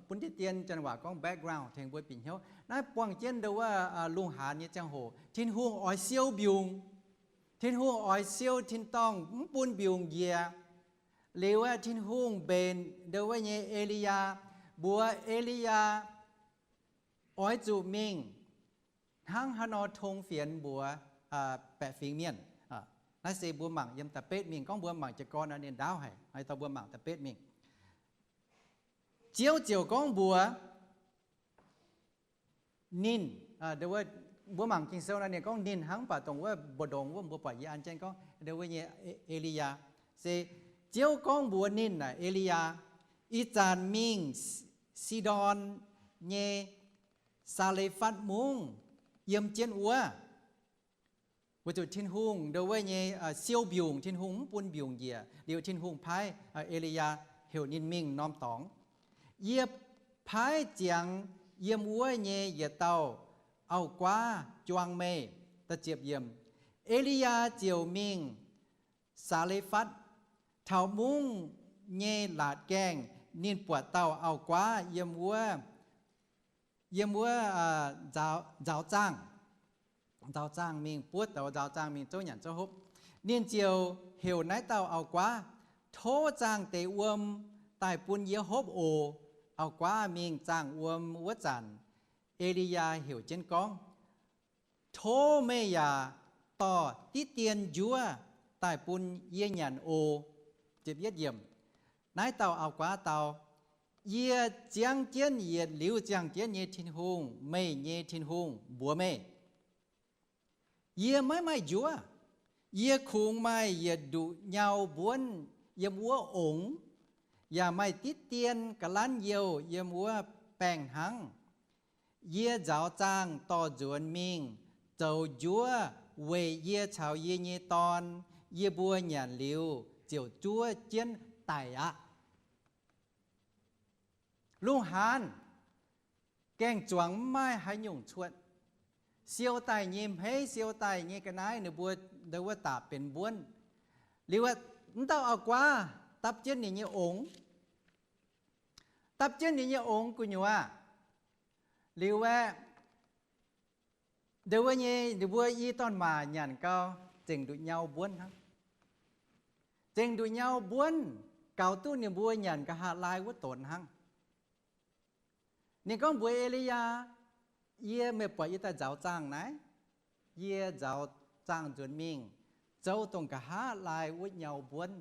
bun diqv dien janx waac gorngv background tengx mbuo bieqc hnyouv. Naaiv buangh jienv ndo wuov lungh haanz nyei ziangh hoc, Tin-Hungh oix siou mbiungc. Tin-Hungh oix siou tin-dorngh mv bun mbiungc njiec. Liuz Tin-Hungh mbenc ndo wuov nyei E^li^yaa, mbuox E^li^yaa oix zuqc mingh hnangv haaix nor tong fienx mbuox baeqc fingx mienh. Naaiv se mbuo mangc yiem da'betv mingh. Gorngv mbuo mangc jiez gorn nor ninh ndaauv haic, dorh mbuo mangc da'betv mingh. Ziouv ziouc gorngv mbuox ninh, mbuo mangc Ging-Sou nor ninh gorngv ninh hnangv, mv baac dongh wuov mbu'ndongx wuov mbuo buatc yie an jienv gorngv ndo wuov nyei E^li^yaa. Se Ziouv gorngv mbuox ninh naaic, E^li^yaa, ih zanc mingh Si^ndon nyei Saa^le^fatv Mungv yiem jienv wuov. Weic zuqc Tin-Hungh ndo wuov nyei siou mbiungc, Tin-Hungh mv bun mbiungc njiec. Liuz Tin-Hungh paaiv E^li^yaa heuc ninh mingh norm dorngx. Yie paaiv ziangx yiem wuov nyei yietc dauh auv-guaav juang meih. E^li^yaa ziouc mingh Saa^le^fatv. Taux mungv nyei laatc gaengh, ninh buatc dauh auv-guaav yiem wuov, yiem wuov nzaaux zaangh, nzaaux zaangh mingh buov douz, nzaaux zaangh mingh zouv nyanc zouv hopv. Ninh ziouc heuc naaiv dauh auv-guaav, Tov zaangh deix wuom daaih bun yie hopv oc. Auv-guaav mingh zaangh wuom wuov zanc, E^li^yaa heuc jienv gorngv, Tov meih yaac dorh diqv dien njuov daaih bun yie nyanc oc. Naaiv dauh auv-guaav dau, Yie ziangv jienv yietc liuz ziangh jienv nyei Tin-Hungh, meih nyei Tin-Hungh, mbuox meih, yie maiv maaih njuov. Yie kungx maaih yietc nduqc nyau mbuonv yiem wuov ongx, yaac maaih diqv dien ga'lanv youh yiem wuov baengh hnangv. Yie nzaaux zaangh dorh nzuonx mingh zoux njuov weic yie caux yie nyei dorn. Yie mbuo nyanc liuz ziouc zuov jienv daic aqv. Lungh haanz, gaeng-zuangx maiv maaih haaix nyungc cuotv. Siou daaih nyei hmeiv, siou daaih nyei ga'naaiv ninh mbuo ndau wuov daapc benx mbuonv. Liuz aeqv, wuov dauh auv-guaav dapv jienv ninh nyei ongx, dapv jienv ninh nyei ongx gu'nyuoz. Liuz aeqv, ndau wuov nyei ninh mbuo i dorn-maac nyanc gau, zengc nduqc nyau mbuonv hnangv. Zengc nduqc nyau mbuonv, gaux duqv ninh mbuo nyanc nqa'haav laai wuov donx hnangv. Ninh gorngv mbuox E^li^yaa, Yie, meih buatc yie daaih nzaaux zaangh naaiv? Yie nzaaux zaangh nzuonx mingh, zoux dongh nqa'haav laai wuov nyau mbuonv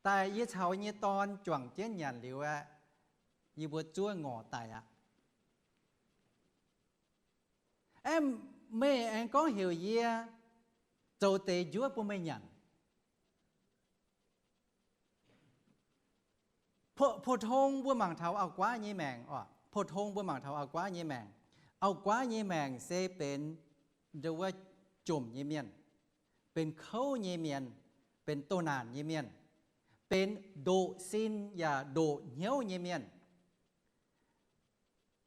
daaih. Yie caux nyei dorn juangc jienv nyanc liuz aeqv, yie mbuo zuov ngorc daic aqv. Aeqv, meih aengx gorngv heuc yie zoux deix njuov bun meih nyanc. Pou-tong mbuo mangc taux auv-guaav nyei maengc oc. Pou-tong mbuo mangc taux auv-guaav nyei maengc. Auv-guaav nyei maengc se benx ndau wuov jomc nyei mienh, benx kouv nyei mienh, benx doh naanc nyei mienh, benx ndoqc sin yaac ndoqc hnyouv nyei mienh.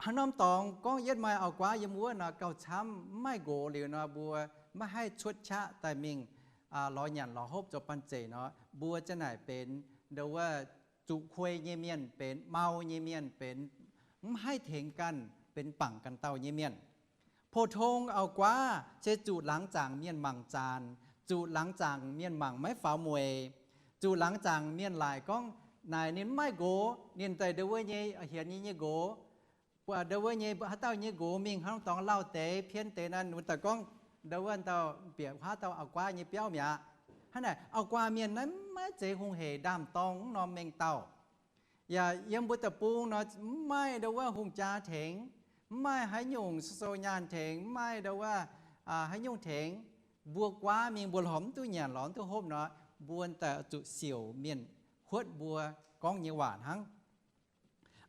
Haaix norm dorngx gorngv yietv maaih auv-guaav yiem wuov nor gauh camv, mv maaih nqox liuz nor mbuo maiv haih cuotv qaqv daaih mingh lorz nyanc lorz hopv zoux banh zeic nor, mbuo ziang naaic benx ndau wuov zuqc kuei nyei mienh, benx mau nyei mienh, benx mv haih tengx ganh, benx bangc ganh dauh nyei mienh. Pou-tong auv-guaav se zuqc laangz zaangc mienh mangc zaanc, zuqc laangz zaangc mienh mangc maiv faaux mueic, zuqc laangz zaangc mienh laaic gorngv naaic ninh mv maaih nqox, ninh daaih ndau wuov nyei hienx nyei nyei nqox, ndau wuov nyei haaix dauh nyei nqox mingh hnangv dorngx lauh deix pien deix naaiv, ninh daaih gorngv ndau wuov dauh bieqc haaix dauh auv-guaav nyei biauv mi'aqv. Hnangv naaic auv-guaav mienh naaiv maiv zeiz hungh heic ndaam-dorng mv norm mengh dauh. Yaac yiem mbuo deic-bung nor mv maaih ndau wuov hungh jaa tengx, mv maaih haaix nyungc sou-sou nyaanh tengx, mv maaih ndau wuov haaix nyungc tengx. Mbuo guaav mingh mbuo lorz mv duqv nyanc lorz mv duqv hopv nor, mbuo daaih zuqc siouc mienh huotv mbuo gorngv nyei waac hnangv.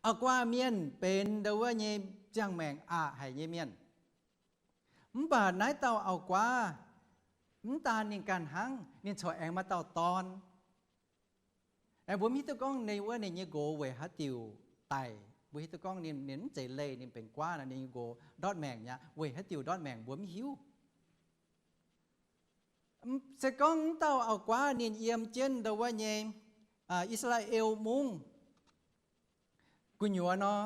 Auv-guaav mienh benx ndau wuov nyei ziangh maengc aqc haic nyei mienh. Mv baac naaiv dauh auv-guaav, mv daan ninh ganh hnangv, ninh corc aengx maaih dauh dorn. Aengx mbuo mv hiuv duqv gorngv ninh wuov ninh nyei nqox weic haaix diuc daic. Mbuo hiuv duqv gorngv ninh, ninh mv zeiz leih ninh benx guaav nor, ninh nyei nqox ndortv maengc mi'aqv. Weic haaix diuc ndortv maengc mbuo mv hiuv. Se gorngv mv dauh auv-guaav ninh yiem jienv ndau wuov nyei I^saa^laa^en Mungv gu'nyuoz nor,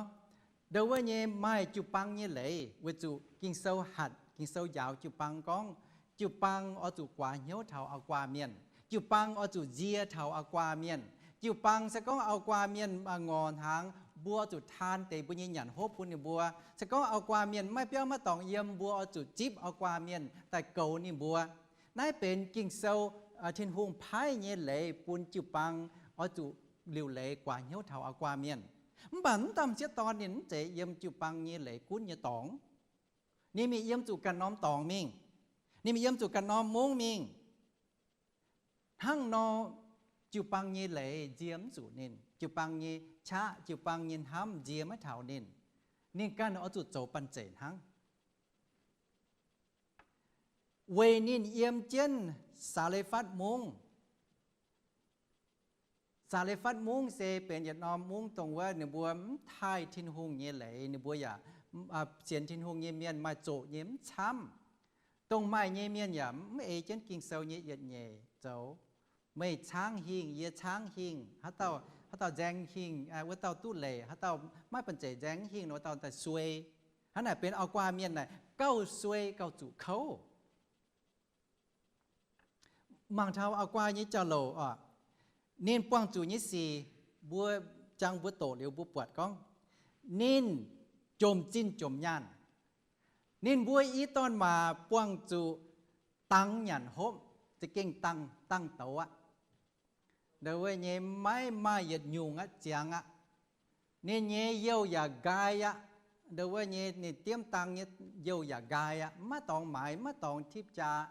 ndau wuov nyei maaih jiu-baang nyei leiz, weic zuqc Ging-Sou hatc, Ging-Sou njaaux jiu-baang gorngv, jiu-baang oix zuqc guaax hnyouv taux auv-guaav mienh. Jiu-baang oix zuqc nzie taux auv-guaav mienh. Jiu-baang se gorngv auv-guaav mienh ngorc hnaangx, mbuo oix zuqc taan deix mbuo nyei nyanc hopv bun ninh mbuo. Se gorngv auv-guaav mienh maiv biauv maiv dorngx yiem, mbuo oix zuqc zipv auv-guaav mienh daaih goux ninh mbuo. Naaiv benx Ging-Sou, Tin-Hungh paaiv nyei leiz bun jiu-baang oix zuqc liuc leiz guaax hnyouv taux auv-guaav mienh. Mv baac mv daan sieqv dorn ninh mv zeiz yiem jiu-baang nyei leiz gunv nyei dorngx. Ninh mingh yiem zuqc ganh norm dorngx mingh. Ninh mingh yiem zuqc ganh norm mungv mingh. Hnangv nor, jiu-baang nyei leiz nzie mv zuqc ninh. Jiu-baang nyei qaqv, jiu-baang nyei hnamv nzie maiv taux ninh. Ninh ganh oix zuqc zoux banh zeic hnangv. Weic ninh yiem jienv Saa^le^fatv Mungv. Saa^le^fatv Mungv se benx yietc norm mungv dongh wuov ninh mbuo mv taaih Tin-Hungh nyei leiz, ninh mbuo yaac, sienx Tin-Hungh nyei mienh maaih zoqc nyei mv camv. Dongh maaih nyei mienh yaac mv ei jienv Ging-Sou nyei yietc nyeic zoux. Meih caangv hingh, yie caangv hingh, haaix dauh nzaeng hingh, wuov dauh duqv leic, haaix dauh maiv banh zeic nzaeng hingh, wuov dauh daaih suei. Hnangv naaic benx auv-guaav mienh naaic gauh suei gauh zuqc kouv. mangc taux auv-guaa nyei jauv-louc oc. Ninh buangh zuqc nyei sic, mbuo jangx mbuo doqc liuz mbuo buatc gorngv, ninh jomc zinh jomc nyaanh. Ninh mbuo i dorn-maac buangh zuqc dangx nyanc hopv, za'gengh dangx, dangx douz aqv. Ndau wuov nyei maiv maaih yietc nyungc aqv, ziangx aqv. Ninh nyei youh yaac nqaai aqv. Ndau wuov nyei ninh diemv dang nyei youh yaac nqaai aqv, maiv dorngx maaiz, maiv dorngx tipv jaa.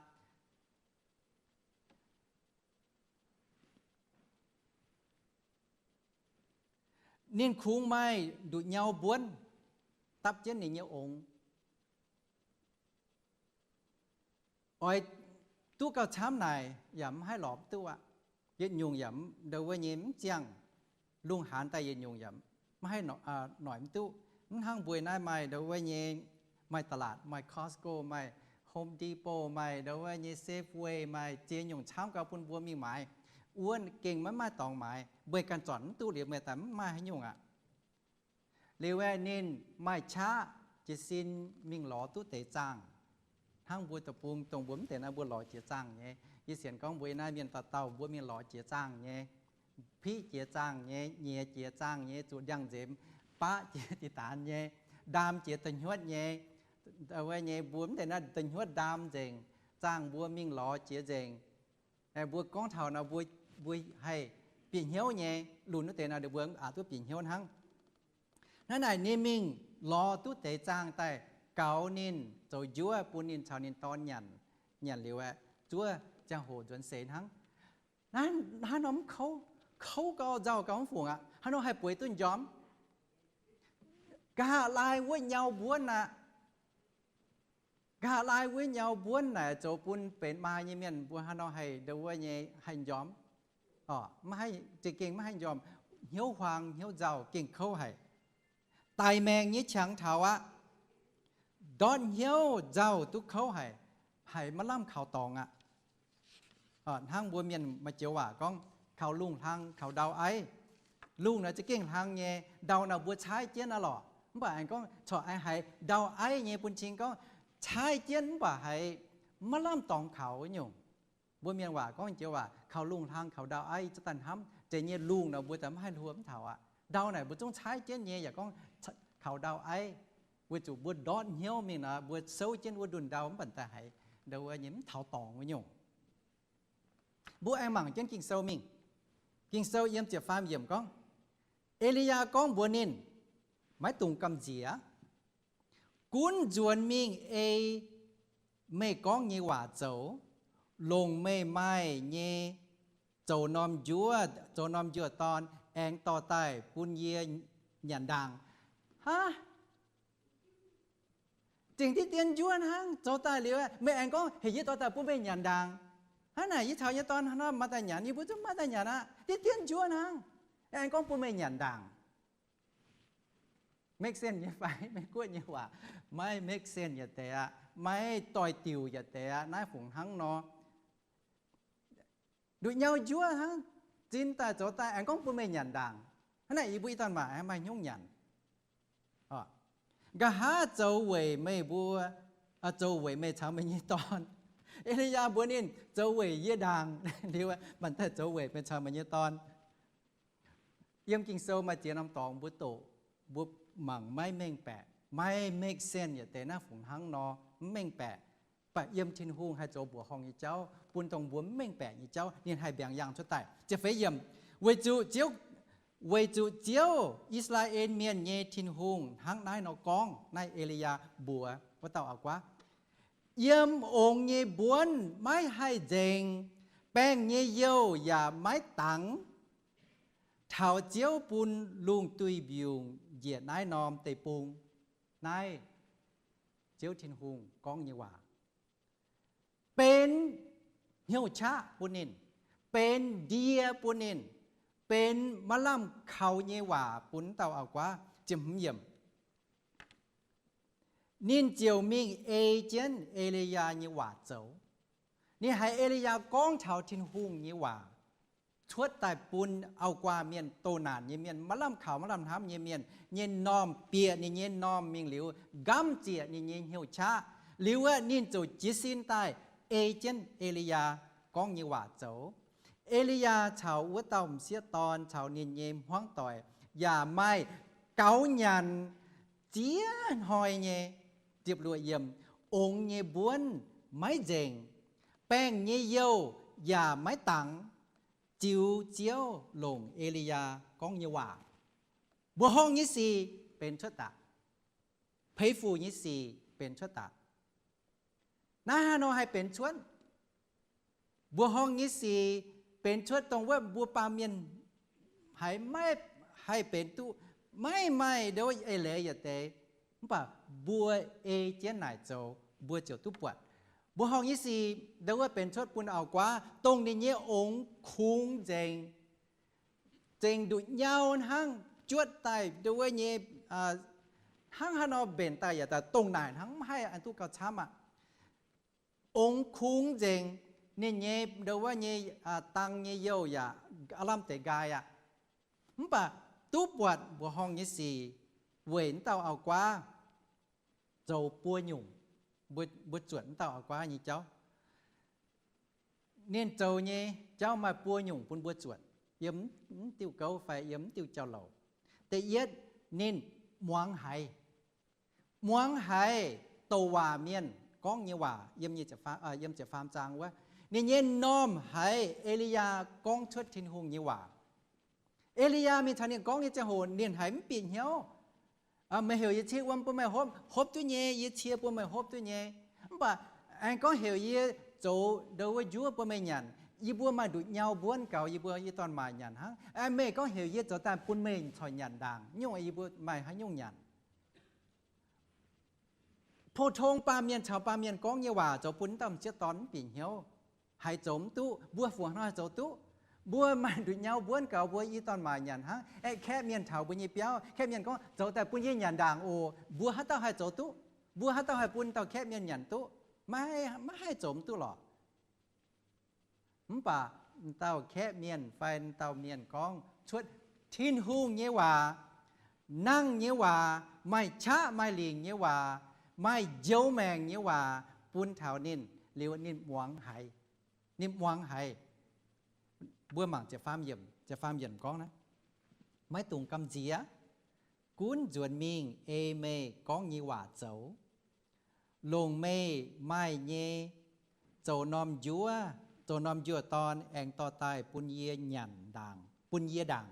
Ninh kungx maaih nduqc nyau mbuonv dapv jienv ninh nyei ongx. Oix duqv gauh camv naaic yaac maiv haih lorz mv duqv aqv. Yietc nyungc yaac ndau wuov nyei mv ziangh. Lungh haanz daaih yietc nyungc yaac maiv haih noic mv duqv. Mv hnangv mbuo naaiv maaih ndau wuov nyei, maaih ตลาด, maaih Costco, maaih Home Depot, maaih ndau wuov nyei Safeway, maaih ziex nyungc camv gauh bun mbuo mingh maaiz. Wuov gengh maiv maaih dorngx maaiz, mbuo ganh zornc mv duqv liuz meih daaih mv maaih haaix nyungc aqv. Liuz aeqv, ninh maaih qaqv jiez sin mingh lorz duqv deix zaangh. Hnangv mbuo deic-bung dongh mbuo mv deix naaiv mbuo lorz jiex zaangh nyei. Yie sienx gorngv mbuo naaiv mienh dauh dauh mbuo mingh lorz jiex zaangh nyei, piqv jiex zaangh nyei, nyiex jiex zaangh nyei, zuqc ndiangx-nzemx baqv jiex diqc daanx nyei, ndaam jiex da'hnyuotv nyei. Wuov nyei mbuo mv deix naaiv da'hnyuotv ndaam nzengc, zaangh mbuo mingh lorz jiex nzengc. Mbuo gorngv taux naaiv, mbuo, mbuo haih bieqc hnyouv nyei. Lunx wuov deix naaiv mbuo aqc duqv bieqc hnyouv hnangv. Hnangv naaic ninh mingh lorz duqv deix zaangh daaih gaux ninh, zoux njuov bun ninh caux ninh dorn nyanc. Nyanc liuz aeqv, zuov ziangh hoc nzuonx seix hnangv. Hnangv nor mv kouv, kouv gauh nzauh gauh mv fungc aqv. Hnangv nor haih bueix duqv njormh. Nqa'haav laai wuov nyau mbuonv aqv. Nqa'haav laai wuov nyau mbuonv naaic zoux bun benx maa nyei mienh mbuo hnangv nor haih ndau wuov nyei haih njormh. Za'gengh maiv haih njormh, hnyouv huaang hnyouv nzauh gengh kouv haic. Daic maengc nyei qangx taux aqv. Ndortv hnyouv nzauh duqv kouv haic, haiz maiv lamh kaux dorngx aqv. Hnangv mbuo mienh maaih joux waac gorngv, kaux lungh hlang kaux ndau aiv. Lungh naaic za'gengh hlang nyei, ndau naaic mbuo caaiv jienv aqv lorqc. Mv baac aengx gorngv corc aengx haiz ndau aiv nyei bun cing gorngv caaiv jienv mv baac haiz maiv lamh dorngx kaux nyungc. Mbuo mienh waac gorngv joux waac, kaux lungh hlang kaux ndau aiv, zuov daaih hnamv deix nyei lungh naaic mbuo daaih maiv haih hluo mv taux aqv. Ndau naaic mbuo zungv caaiv jienv nyei yaac gorngv kaux ndau aiv, weic zuqc mbuo ndortv hnyouv mingh nor, mbuo souv jienv wuov ndunh ndau mv baac daaih haiz ndau wuov nyei mv taux dorngx wuov nyungc. Mbuo aengx mangc jienv Ging-Sou mingh. Ging-Sou yiem ziepc faam yiemc gorngv, E^li^yaa gorngv mbuox ninh, maiv dungx gamh nziex, gunv nzuonx mingh ei meih gorngv nyei waac zoux, longc meih maaih nyei zoux norm njuov, zoux norm njuov dorn aengx dorh daaih bun yie nyanc ndaangc. Aav, zengc diqv dien njuov hnangv, zoux daaih liuz meih aengx gorngv heuc yie dorh daaih bun meih nyanc ndaangc. Hnangv naaic yie caux nyei dorn hnangv nor maaih daaih nyanc, yie mbuo zungv maaih daaih nyanc aqv. Diqv dien njuov hnangv, aengx gorngv bun meih nyanc ndaangc. Make sense nyei fai? Meiv Guoqv nyei waac maiv make sense yietc deix aqv, maiv doix-diuc yietc deix aqv. Naaiv fungc hnangv nor, nduqc nyau njuov hnangv, zin daaih zoux daaih aengx gorngv bun meih nyanc ndaangc. Hnangv naaic yie mbuo i dorn maac maaih hnyouv nyanc. Nqa'haav zoux weic meih mbuo, zoux weic meih caux meih nyei dorn. E^li^yaa mbuox ninh, zoux weic yie ndaangc. Liuz, mv baac daaih zoux weic meih caux meih nyei dorn. Yiem Ging-Sou maaih ziex norm dorngx mbuo doqc, mbuo mangc maiv mengh baeqc, maiv make sense yietc deix naaiv fungc hnangv nor, mv mengh baeqc. Mv baac yiem Tin-Hungh haih zoux mbuoqc horngh nyei jauv bun dongh mbuo mv mengh baeqc nyei jauv ninh haih mbiaangx yangh cuotv daaih. Ziepc feix yiemc, weic zuqc Ziouv, weic zuqc Ziouv, I^saa^laa^en Mienh nyei Tin-Hungh hnangv naaiv nor gorngv, naaiv E^li^yaa mbuox wuov dauh auv-guaav, yiem ongx nyei mbuonv maiv haih nzengc, baengh nyei youh yaac maiv dangx, taux Ziouv bun lungh duih mbiungc njiec naaiv norm deic-bung. Naaiv Ziouv Tin-Hungh gorngv nyei waac benx hnyouv qaqv bun ninh, benx ndie bun ninh, benx maaih lamh kaux nyei waac bun dauh auv-guaav. Ziepc hmz yiemc, ninh ziouc mingh ei jienv E^li^yaa nyei waac zoux. Ninh haiz E^li^yaa gorngv taux Tin-Hungh nyei waac cuotv daaih bun auv-guaav mienh, doh naanc nyei mienh, maaih lamh kaux maaih lamh hnamv nyei mienh nyei normh, bieqc ninh nyei normh mingh liuz, nqamv zieqc ninh nyei hnyouv qaqv. Liuz aeqv, ninh ziouc jiez sin daaih ei jienv E^li^yaa. gorngv nyei waac zoux. E^li^yaa caux wuov dauh m'sieqv dorn caux ninh nyei hmuangv doic yaac maaih gaux nyanc ziex hnoi nyei, ziepc luoqc yiemc, ongx nyei mbuonv maiv nzengc, baengh nyei youh yaac maiv dangx, ziux Ziouv longc E^li^yaa gorngv nyei waac. Mbuoqc horngh nyei sic benx cuotv daaih. Peix fuc nyei sic benx cuotv daaih. Naaiv haaix nor haih benx cuotv? Mbuoqc horngh nyei sic benx cuotv dongh wuov mbuo baamh mienh haiz maiv haih benx duqv, maiv maaih ndo eix leiz yietc deix, mv baac mbuo ei jienv naaic zoux mbuo ziouc duqv buatc. Mbuoqc horngh nyei sic ndo wuov benx cuotv bun auv-guaav dongh ninh nyei ongx kungx nzengc, zengc nduqc nyau hnangv, juotv daaih ndo wuov nyei, hnangv haaix nor mbenc daaih yaac daaih dongh naaic hnangv, mv haih an duqv gauh camv aqv. Ongx kungx nzengc, ninh nyei ndo wuov nyei dang nyei youh yaac aav lamh deix nqaai aqv. Mv baac duqv buatc mbuoqc horngh nyei sic weic wuov dauh auv-guaav zoux buo nyungc, mbuo zuotc wuov dauh auv-guaav nyei jauv. Ninh zoux nyei jauv maaih buo nyungc bun mbuo zuotc, yiem mv diuh gouv fai yiem mv diuh jauv-louc. Da'yietv, ninh muangx haiz. Muangx haiz douc waac mienh gorngv nyei waac, yiem ziepc faam zaang wuov. Ninh nyei m'normh haiz E^li^yaa gorngv cuotv Tin-Hungh nyei waac. E^li^yaa mingh caux ninh gorngv nyei ziangh hoc ninh haiz mv bieqc hnyouv. Meih heuc yie ciev wuom bun meih hopv, hopv duqv nyei, yie cie bun meih hopv duqv nyei. Mv baac aengx gorngv heuc yie zoux ndo wuov njuov bun meih nyanc, yie mbuo maaih nduqc nyau mbuonv gaux, yie mbuo yie dorn-maac nyanc hnangv. Meih gorngv heuc yie zoux daaih bun meih corc nyanc ndaangc, nyungc yie mbuo maaih haaix nyungc nyanc? Pou-tong baamh mienh caux baamh mienh gorngv nyei waac zoux bun wuov dauh m'sieqv dorn mv bieqc hnyouv, haiz zoux mv duqv. Mbuo fungc hnoi haih zoux duqv? Mbuo maaih nduqc nyau mbuonv gaux, mbuo yie dorn-maac nyanc hnangv. Aeqv, kaeqv mienh taux mbuo nyei biauv, kaeqv mienh gorngv, zoux daaih bun yie nyanc ndaangc oc. Mbuo haaix dauh haih zoux duqv? Mbuo haaix dauh haih bun dauh kaeqv mienh nyanc duqv? Maiv haih zoux mv duqv lorqc. Mv baac dauh kaeqv mienh fai dauh mienh gorngv cuotv Tin-Hungh nyei waac, nangh nyei waac, maaih qaqv maaih lingc nyei waac, maaih njoux maengc nyei waac bun taux ninh liuz, ninh muangx haiz. Ninh muangx haiz. Mbuo mangc ziepc faam yiemc gorngv naaiv, maiv dungx gamh nziex. Gunv nzuonx mingh ei meih gorngv nyei waac zoux. Longc meih maaih nyei zoux norm njuov, zoux norm njuov dorn aengx dorh daaih bun yie nyanc ndaangc, bun yie ndaangc.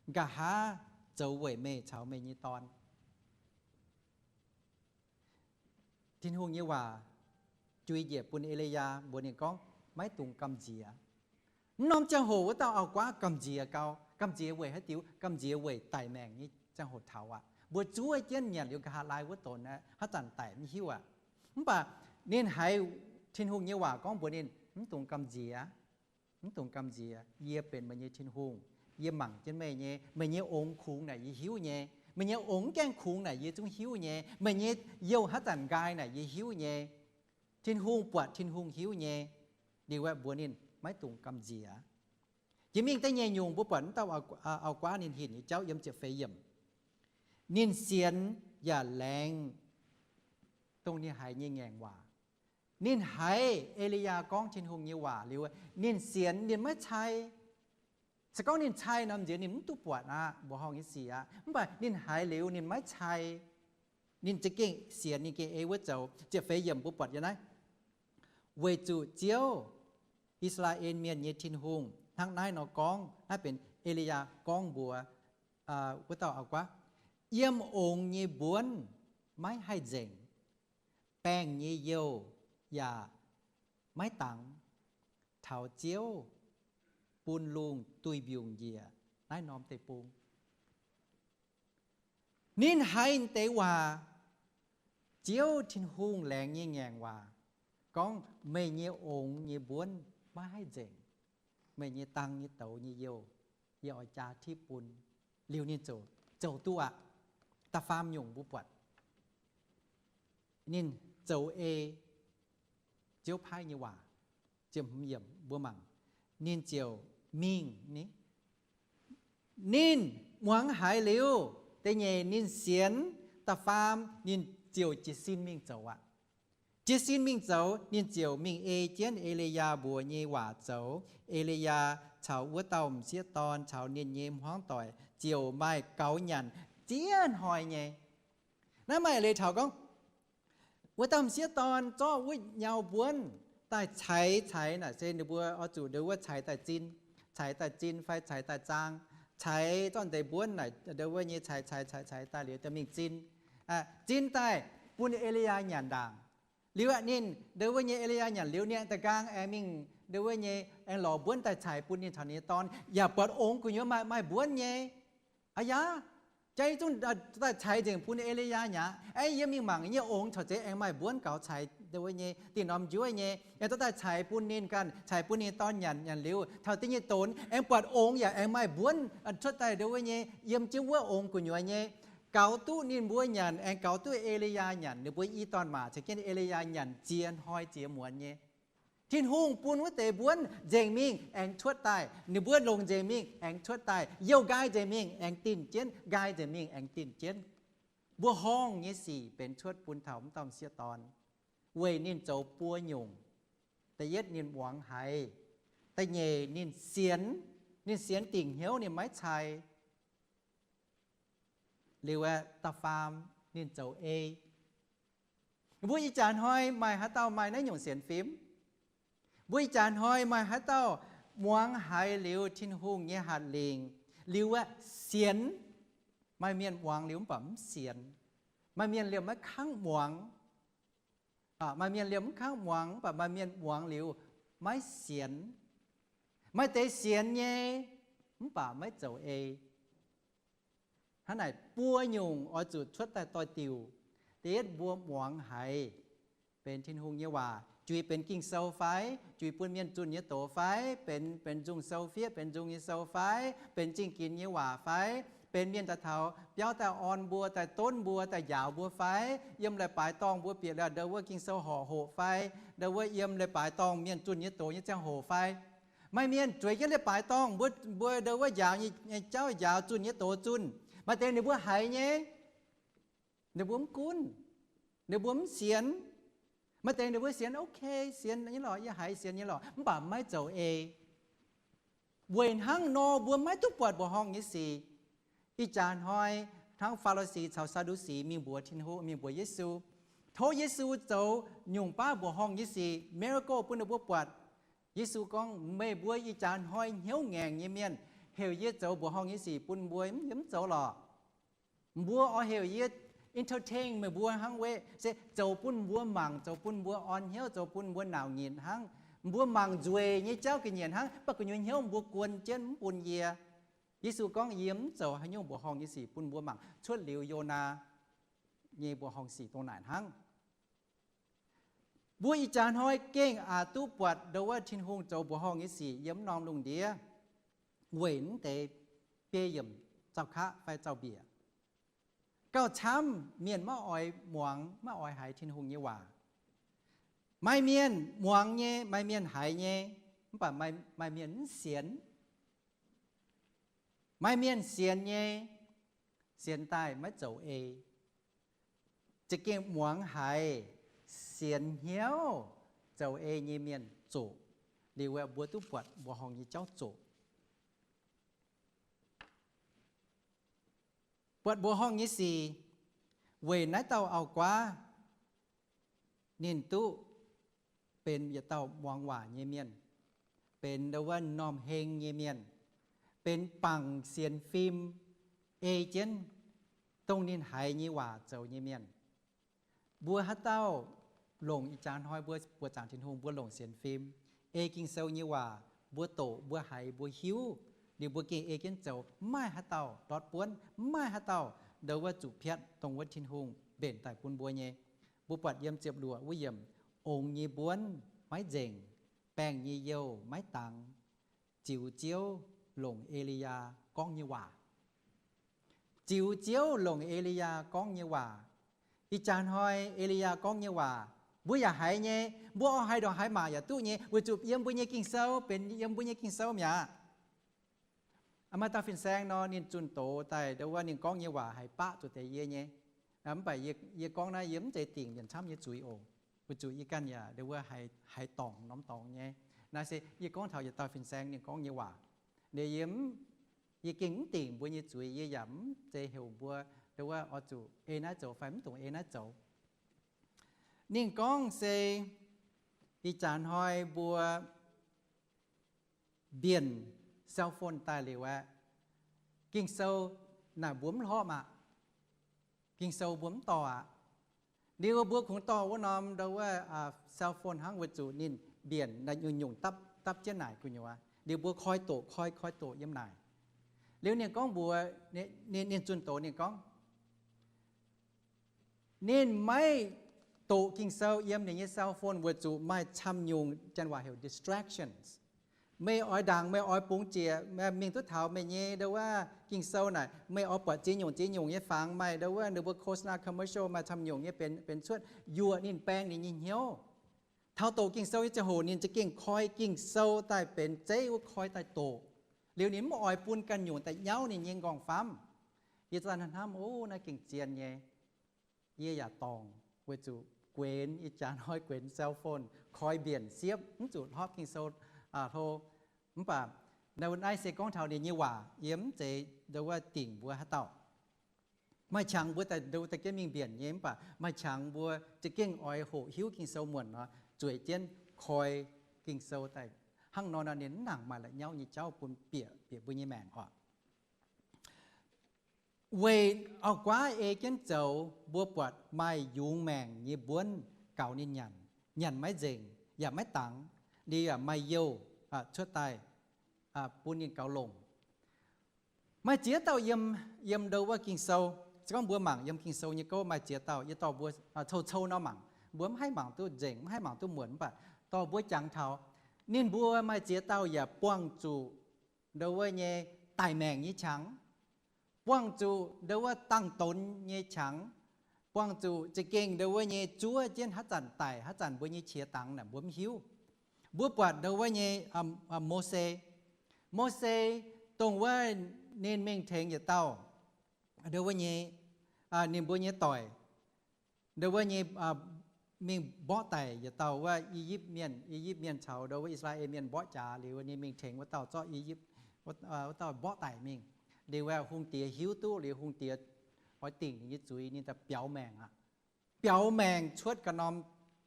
Nqa'haav zoux weic meih caux meih nyei dorn. Tin-Hungh nyei waac jui njiec bun E^li^yaa, mbuox ninh gorngv, maiv dungx gamh nziex. Mv norm ziangh hoc wuov dauh auv-guaav gamh nziex gau. Gamh nziex weic haaix diuc? Gamh nziex weic daic maengc nyei ziangh hoc taux aqv. Mbuo zuov jienv nyanc liuz nqa'haav laai wuov donx aqv, haaix zanc daic mv hiuv aqv. Mv baac ninh haiz Tin-Hungh nyei waac gorngv mbuox ninh, mv dungx gamh nziex. Mv dungx gamh nziex. Yie benx meih nyei Tin-Hungh. Yie mangc jienv meih nyei. Meih nyei ongx kungx naaic yie hiuv nyei. Meih nyei ongx mv gaengh kungx naaic yie zungv hiuv nyei. Meih nyei youh haaix zanc nqaai naaic yie hiuv nyei. Tin-Hungh buatc, Tin-Hungh hiuv nyei. Liuz aeqv, mbuox ninh maiv dungx gamh nziex. Jiex mingh da'nyeic nyungc mbuo buatc wuov dauh auv-guaav ninh hinc nyei jauv yiem ziepc feix yiemc. Ninh sienx yaac laengz dongh ninh haiz nyei ngaengc waac. Ninh haiz E^li^yaa gorngv Tin-Hungh nyei waac liuz, ninh sienx, ninh maiv cai. Se gorngv ninh cai nor, nziex ninh mv duqv buatc aqv, mbuoqc horngh nyei sic aqv. Mv baac ninh haiz liuz ninh maiv cai. Ninh za'gengh sienx, ninh gengh ei wuov zoux. Ziepc feix yiemc mbuo buatc yiem naaiv, weic zuqc Ziouv, I^saa^laa^en Mienh nyei Tin-Hungh, hnangv naaiv nor gorngv. Naaiv benx E^li^yaa gorngv mbuox wuov dauh auv-guaav, yiem ongx nyei mbuonv maiv haih nzengc, baengh nyei youh yaac maiv dangx, taux Ziouv bun lungh duih mbiungc njiec naaiv norm deic-bung. Ninh haiz deix waac, Ziouv Tin-Hungh laengz nyei ngaengc waac, gorngv, meih nyei ongx nyei mbuonv maiv haih nzengc, meih nyei dang nyei douz nyei youh yie oix jaa tipv bun. Liuz ninh zoux, zoux duqv aqv. Da'faam nyungc mbuo buatc, ninh zoux ei Ziouv paaiv nyei waac. Ziepc hmz yiemc mbuo mangc, ninh ziouc mingh ni. Ninh muangx haiz liuz, da'nyeic ninh sienx, da'faam ninh ziouc jiez sin mingh zoux aqv. jiez sin mingh zoux, ninh ziouc mingh ei jienv E^li^yaa mbuox nyei waac zoux. E^li^yaa caux wuov dauh m'sieqv dorn caux ninh nyei hmuangv doic ziouc maaih gaux nyanc ziex hnoi nyei. Naaiv maaih leiz taux gorngv, wuov dauh m'sieqv dorn zorqv wuov nyau mbuonv daaih caix, caix naaic se ninh mbuo oix zuqc ndongc wuov caix daaih zin, caix daaih zin fai caix daaih zaang, caix zorqv deix mbuonv naaic ndongc wuov nyei caix, caix, caix, caix daaih liuz daaih mingh zin, zin daaih bun E^li^yaa nyanc ndaangc. Liuz aeqv, ninh ndongc wuov nyei E^li^yaa nyanc liuz, ninh aengx da'nqaang aengx mingh ndongc wuov nyei aengx lorz mbuonv daaih caix bun ninh caux ninh nyei dorn, yaac buatc ongx gu'nyuoz maaih, maaih mbuonv nyei. Aa yaac, jai zungv daaih caix nzengc bun E^li^yaa nyanc aqv. Yie mingh mangc nyei ongx caux zeiz aengx maaih mbuonv gaux caix ndongc wuov nyei, dinh norm njuov nyei, aengx dorh daaih caix bun ninh ganh, caix bun ninh dorn nyanc. Nyanc liuz taux da'nyeic donx aengx buatc ongx yaac aengx maaih mbuonv cuotv daaih ndongc wuov nyei yiem jienv wuov ongx gu'nyuoz nyei. Gaux duqv ninh mbuo nyanc, aengx gaux duqv E^li^yaa nyanc. Ninh mbuo i dorn-maac caux jienv E^li^yaa nyanc ziex hnoi ziex muonz nyei. Tin-Hungh bun wuov deix mbuonv nzengc mingh aengx cuotv daaih. Ninh mbuo longc nzengc mingh aengx cuotv daaih. Youh nqaai nzengc mingh aengx dinh jienv, nqaai nzengc mingh aengx dinh jienv. Mbuoqc horngh nyei sic benx cuotv bun taux m'dauh m'sieqv dorn, weic ninh zoux buo nyungc. Da'yietv ninh muangx haiz. Da'nyeic ninh sienx. Ninh sienx dingc hnyouv, ninh maiv cai. Liuz aeqv, da'faam ninh zoux ei. Mbuo ih jaax hnoi maaih haaix dauh maaih naaiv nyungc sienx fim? Mbuo ih jaax hnoi maaih haaix dauh muangx haiz liuz Tin-Hungh nyei hatc lingc liuz aeqv, sienx? Maaih mienh muangx liuz mv baac mv sienx. Maaih mienh liemh maiv kangv muangx. Maaih mienh liemh mv kangv muangx, mv baac maaih mienh muangx liuz maiv sienx. Maaih deix sienx nyei, mv baac maiv zoux ei. Hnangv naaic buo nyungc oix zuqc cuotv daaih doix-diuc. Da'yietv mbuo muangx haiz, benx Tin-Hungh nyei waac, juix benx Ging-Sou fai, juix bun mienh zunh nyei doz fai, benx, benx nzung sou fiev, benx nzung nyei sou fai, benx zingh ginx nyei waac fai, benx mienh daaih taux biauv daaih orn mbuo, daaih donv mbuo, daaih njaaux mbuo fai, yiem leiz-baaix dorngh mbuo bieqc liuz ndau wuov Ging-Sou horqc hoqc fai, ndau wuov yiem leiz-baaix dorngh mienh zunh nyei doz nyei ziangh hoc fai. Maaih mienh zueiz jienv leiz-baaix dorngh, mbuo, mbuo ndau wuov njaaux nyei jauv njaaux, zunh nyei doz zunh. Maaih deix ninh mbuo haiz nyei, ninh mbuo mv gunv, ninh mbuo mv sienx. Maaih deix ninh mbuo sienx, ok, sienx nyei lorqc, yie haiz sienx nyei lorqc, mv baac maiv zoux ei. Weic hnangv nor mbuo maiv duqv buatc mbuoqc horngh nyei sic. Ih jaax hnoi hnangv Faa^li^si caux Saa^ndu^si mingh mbuox Tin-Hungh, mingh mbuox Yesu, tov Yesu zoux nyungc baav mbuoqc horngh nyei sic, miracle, bun ninh mbuo buatc. Yesu gorngv, meih mbuo ih jaax hnoi hnyouv ngaengc nyei mienh, heuc yie zoux mbuoqc horngh nyei sic bun mbuo, yie mv zoux lorqc. Mbuo oix heuc yie entertain meih mbuo hnangv wuov, se zoux bun mbuo mangc, zoux bun mbuo orn hnyouv, zoux bun mbuo nauc nyitc hnangv. Mbuo mangc nzueic nyei jauv ga'nyiec hnangv, mv baac gu'nyuoz hnyouv mbuo guon jienv mv bun yie. Yesu gorngv, yie mv zoux haaix nyungc mbuoqc horngh nyei sic bun mbuo mangc. Cuotv liuz Yonaa nyei mbuoqc horngh sic dongh naaic hnangv. Mbuo ih jaax hnoi gengh aqc duqv buatc ndau wuov Tin-Hungh zoux mbuoqc horngh nyei sic yiem norm lungh ndiev, weic mv deix biei yiemc zaux kaqv fai zaux mbiec. Gauh camv mienh maiv oix muangx, maiv oix haiz Tin-Hungh nyei waac. Maaih mienh muangx nyei, maaih mienh haiz nyei, mv baac maaih, maaih mienh mv sienx. Maaih mienh sienx nyei, sienx daaih maiv zoux ei. Za'gengh muangx haiz, sienx hnyouv, zoux ei nyei mienh zoqc. Liuz mbuo duqv buatc mbuoqc horngh nyei jauv zoqc. Buatc mbuoqc horngh nyei sic, weic naaiv dauh auv-guaav ninh duqv benx yietc dauh muangx waac nyei mienh, benx ndau wuov m'normh heng nyei mienh, benx bangc sienx fim ei jienv dongh ninh haiz nyei waac zoux nyei mienh. Mbuo haaix dauh longc ih jaax hnoi mbuo buoqc zaangc Tin-Hungh, mbuo longc sienx fim, ei Ging-Sou nyei waac, mbuo doqc, mbuo haiz, mbuo hiuv, liuz mbuo gengh ei jienv zoux, mv maaih haaix dauh ndortv buonv, mv maaih haaix dauh ndau wuov zuqc piatv dongh wuov Tin-Hungh mbenc daaih bun mbuo nyei. Mbuo buatc yiem ziepc luoqc wuov yiemc, ongx nyei mbuonv maiv nzengc, baengh nyei youh maiv dangx, ziux Ziouv longc E^li^yaa gorngv nyei waac. Ziux Ziouv longc E^li^yaa gorngv nyei waac. Ih jaax hnoi E^li^yaa gorngv nyei waac mbuo yaac haiz nyei. Mbuo oix haiz ndongc haaix maac yaac duqv nyei, weic zuqc yiem mbuo nyei Ging-Sou, benx yiem mbuo nyei Ging-Sou mi'aqv. Maaih dauh fin-saeng nor, ninh zunh doz daaih ndau wuov ninh gorngv nyei waac haiz baqv zuqc deix yie nyei. Mv baac yie, yie gorngv naaiv yie mv zeiz dingc yienc camv nyei zuiz oc. Weic zuqc yie ganh yaac ndau wuov haiz dorngc norm dorngx nyei. Naaiv se yie gorngv taux yietc dauh fin-saeng ninh gorngv nyei waac. Ninh, yie, yie gengh mv dingc mbuo nyei zuiz, yie yaac mv zeiz heuc mbuo ndau wuov oix zuqc ei naaiv zoux fai mv dungx ei naaiv zoux. Ninh gorngv se ih jaax hnoi mbuo mbienc cell phone daaih liuz aeqv, Ging-Sou naaic mbuo mv hlorpv aqv. Ging-Sou mbuo mv dorh aqv. Liuz mbuo kungx dorh wuov norm ndau wuov cell phone hnangv, weic zuqc ninh mbienc naaic nyungc-nyungc dapv, dapv jienv naaic gu'nyuoz. Liuz mbuo koi doqc, koi, koi doqc yiem naaic. Liuz ninh gorngv mbuox, ninh, ninh zunh doz ninh gorngv, ninh maiv doqc Ging-Sou yiem ninh nyei cell phone weic zuqc maaih camv nyungc, janx waac heuc distractions. Meih oix ndaangc, meih oix bungx ziec, mingh duqv taux meih nyei ndau wuov Ging-Sou naaic, meih oix buatc ziex nyungc ziex nyungc nyei fangx, maaih ndau wuov ninh mbuo โฆษณา commercial, maaih camv nyungc nyei benx, benx cuotv yuoqc ninh, baeng ninh nyei hnyouv. Taux doqc Ging-Sou nyei ziangh hoc ninh za'gengh koi Ging-Sou daaih benx zeiv wuov, koi daaih doqc. Liuz ninh mv oix bun ganh nyungc daaih nyauv ninh nyei nqorngv-famv. Yie zanc hnamv, o, naaiv gengh zien nyei. Yie yaac dorngc weic zuqc guenx, ih jaax hnoi guenx cell phone, koi mbienc siepv, mv zuqc hlorpv Ging-Sou hlo. Mv baac naaiv se gorngv taux ninh nyei waac, yie mv zeiz ndau wuov dingc mbuo haaix dauh. Maaih qangx mbuo daaih ndau wuov daaih jienv mingh mbienc nyei, mv baac maaih qangx mbuo za'gengh oix hoqc hiuv Ging-Sou muonc nor, zueiz jienv koi Ging-Sou daaih. Hnangv nor nor ninh mv nangc maaih la'nyauv nyei jauv bun bieqc, bieqc mbuo nyei maengc oc. Weic auv-guaav ei jienv zoux, mbuo buatc maaih yungz maengc nyei mbuonv gaux ninh nyanc, nyanc maiv nzengc yaac maiv dangx, liuz yaac maaih youh cuotv daaih bun ninh gaux longc. Maaih ziex dauh yiem, yiem ndau wuov Ging-Sou, se gorngv mbuo mangc yiem Ging-Sou nyei gouv maaih ziex dauh, yie dorh mbuo cou-cou nor mangc, mbuo mv haih mangc duqv nzengc, mv haih mangc duqv muonc, mv baac dorh mbuo jangx taux ninh mbuo maaih ziex dauh yaac buangh zuqc ndau wuov nyei daic maengc nyei qangx, buangh zuqc ndau wuov dangh donx nyei qangx, buangh zuqc za'gengh ndau wuov nyei zuov jienv haaix zanc daic, haaix zanc mbuo nyei qiex dangx naaic mbuo mv hiuv. Mbuo buatc ndau wuov nyei Mose. Mose, dongh wuov ninh mingh tengx yietc dauh ndau wuov nyei, ninh mbuo nyei doic, ndau wuov nyei mingh mborqv daic yietc dauh wuov I^yipv Mienh. I^yipv Mienh caux ndau wuov I^saa^laa^en Mienh mborqv jaax liuz, ninh mingh tengx wuov dauh zorqv I^yipv, wuov dauh mborqv daic mingh. Liuz wuov hungh diex hiuv duqv liuz, hungh diex oix dingc ninh nyei zuiz, ninh daaih biaux maengc aqv. Biaux maengc cuotv ga'norm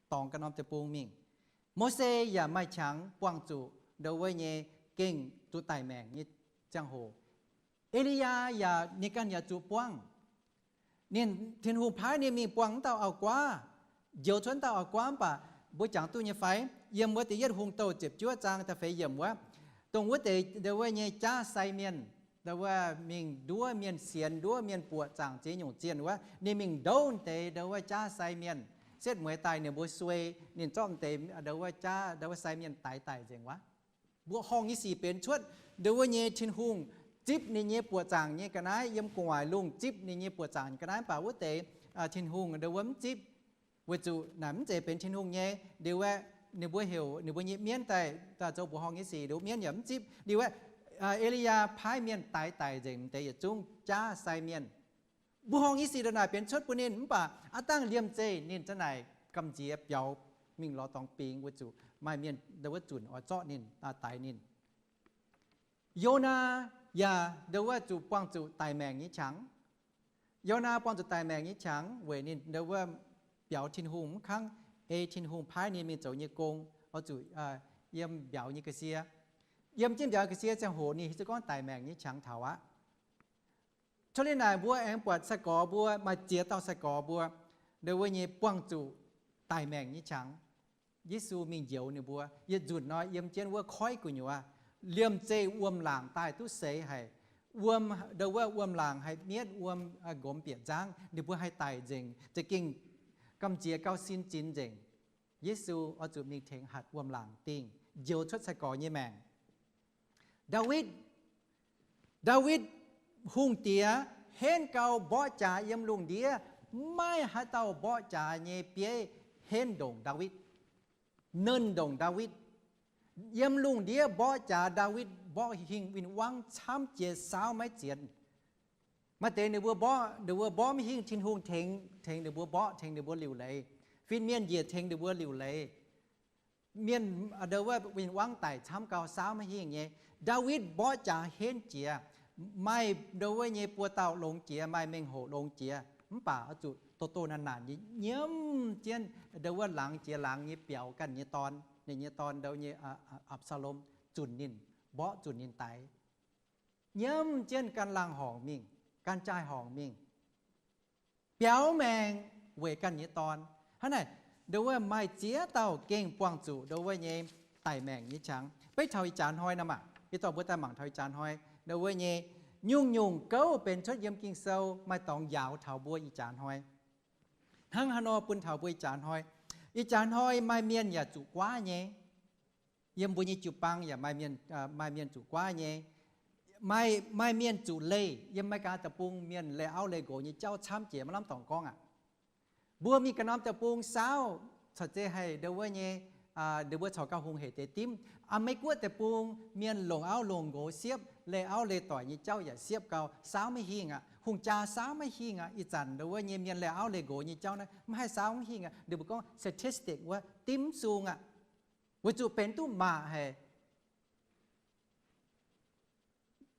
dorngx ga'norm deic-bung mingh. Mose yaac maaih qangx buangh zuqc ndau wuov nyei gengh zuqc daic maengc nyei ziangh hoc. E^li^yaa yaac ninh ganh yaac zuqc buangh. Ninh, Tin-Hungh paaiv ninh mingh buangh wuov dauh auv-guaav, njoux cuotv wuov dauh auv-guaav, mv baac mbuo jangx duqv nyei fai? Yiem wuov deix Yietv Hungh Douh ziepc juov zaang da'feix yiemc wuov, dongh wuov deix ndau wuov nyei jaav sai mienh, ndau wuov mingh nduov mienh sienx, nduov mienh buoqc zaangc ziex nyungc zienh wuov, ninh mingh ndouv deix ndau wuov jaav sai mienh. Setv mueiz daaih ninh mbuo suei, ninh zorqv deix ndau wuov jaav, ndau wuov sai mienh daix daic nzengc wuov. Mbuoqc horngh nyei sic benx cuotv ndau wuov nyei Tin-Hungh zipv ninh nyei buoqc zaangc nyei ga'naaiv, yiem gu'nguaaic lungh zipv ninh nyei buoqc zaangc ga'naaiv, mv baac wuov deix Tin-Hungh ndau wuov mv zipv. Weic zuqc naaic mv zeiz benx Tin-Hungh nyei. Liuz aeqv, ninh mbuo heuc ninh mbuo nyei mienv daaih, daaih zoux mbuoqc horngh nyei sic, liuz mienv yaac mv zipv. Liuz aeqv, E^li^yaa paaiv mienh daix daic nzengc deix yietc zungv jaav sai mienh. Mbuoqc horngh nyei sic ndongc naaic benx cuotv bun ninh, mv baac aav dangh liemh zeih ninh za'naaic gamh nziex biaux mingh lorz dorngx bingx weic zuqc maaih mienh ndau wuov zunc oix zorqv ninh, daix ninh. Yonaa yaac ndau wuov zuqc buangh zuqc daic maengc nyei qangx. Yonaa buangh zuqc daic maengc nyei qangx weic ninh ndau wuov biaux Tin-Hungh mv kangv ei Tin-Hungh paaiv ninh mingh zoux nyei gong, oix zuqc yiem mbiauz nyei ga'sie. Yiem jienv mbiauz ga'sie ziangh hoc ninh hiuv duqv gorngv daic maengc nyei qangx taux aqv. Cuotv liuz naaic mbuo aengx buatc sai-gorx mbuo, maaih ziex dauh sai-gorx mbuo, ndau wuov nyei buangh zuqc daic maengc nyei qangx. Yesu mingh njoux ninh mbuo, yietc nzunc nor yiem jienv wuov koiv gu'nyuoz. Liemh zeih wuom-laangc daaih duqv seix haic. Wuom, ndau wuov wuom-laangc haih mietv, wuom nqomz bieqc nzangv, ninh mbuo haih daic nzengc, za'gengh gamh nziex gauh sin zinx nzengc. Yesu oix zuqc mingh tengx hatc wuom-laangc dingh, njoux cuotv sai-gorx nyei maengc. Ndaawitv, Ndaawitv hungh diex henv gau mborqv jaax yiem lungh ndiev, maiv haaix dauh mborqv jaax nyei bieiv henv ndongc Ndaawitv, nernh ndongc Ndaawitv. Yiem lungh ndiev mborqv jaax Ndaawitv mborqv hingh win-wangv camv jiex saauv maiv zienx. Maaih deix ninh mbuo mborqv, ninh mbuo mborqv maiv hingh, Tin-Hungh tengx, tengx ninh mbuo mborqv, tengx ninh mbuo liuc leiz. Fin-mienh njiec tengx ninh mbuo liuc leiz. Mienh, ndo wuov win-wangv daic camv gau, saauv maiv hingh nyei. Ndaawitv mborqv jaax henv jiex, maaih ndo wuov nyei buoz-dauh longx jiex, maaih mengh hoc longx jiex, mv baac oix zuqc doh doh naanc naanc nyei nyiemv jienv ndo wuov laangz jiex laangz nyei biaux ganh nyei dorn, ninh nyei dorn ndo nyei, Apc^saa^lom, zunc ninh, mborqv zunc ninh daix. Nyiemv jienv gan laangh horngc mingh, gan jaai horngc mingh, biaux maengc weic ganh nyei dorn. Hnangv naaic, ndo wuov maaih ziex dauh gengh buangh zuqc ndo wuov nyei daic maengc nyei qangx. Beiv taux ih jaax hnoi nor maah, yie dorh mbuo daaih mangc taux ih jaax hnoi, ndo wuov nyei nyungc-nyungc gouv benx cuotv yiem Ging-Sou maaih dorngx njaaux taux mbuo ih jaax hnoi. Hnangv haaix nor bun taux mbuo ih jaax hnoi? Ih jaax hnoi maaih mienh yaac zuqc guaav nyei. Yiem mbuo nyei jiu-baang yaac maaih mienh zuqc guaav nyei. Maaih, maaih mienh zuqc leih. Yiem Aa^me^li^gaa deic-bung mienh leih auv leih nqox nyei jauv camv jiex, maiv lamh dorngx gorngv aqv. Mbuo mingh ganh norm deic-bung saauv, corc zeiz haih ndo wuov nyei, ninh mbuo corc gauh hungh hec deix dimv. Aa^me^li^gaa deic-bung mienh longc auv longc nqox siepv, leih auv leih doic nyei jauv yaac siepv gau, saauv maiv hingh aqv. Hungh jaa saauv maiv hingh aqv. Ih zanc ndo wuov nyei mienh leih auv leih nqox nyei jauv naaiv maiv haih saauv maiv hingh aqv. Ninh mbuo gorngv statistic wuov dimv sung aqv. Weic zuqc benx duqv maac haic.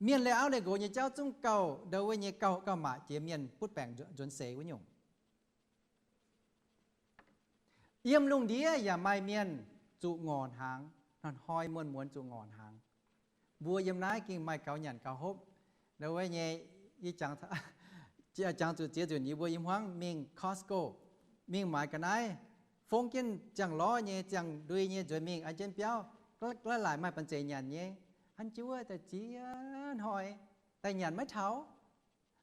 Mienh leih auv leih nqox nyei jauv zungv gauh ndo wuov nyei gauh, gauh maac jiex mienh butv baengc nzuonx seix wuov nyungc. Yiem lungh ndiev yaac maaih mienh zuqc ngorc hnaangx, hnoi-hnoi muonz-muonz zuqc ngorc hnaangx. Mbuo yiem naaiv gengh maaih gaux nyanc gaux hopv. Ndo wuov nyei, yie jangx zuqc ziex nzunc yie mbuo i hmuangv mingh Costco, mingh maaiz ga'naaiv, fongv jienv ziangh lorz nyei, ziangh ndui nyei nzuonx mingh an jienv biauv, laaix laaix maaih banh zeic nyanc nyei. An jienv wuov daaih ziex hnoi daaih nyanc maiv taux.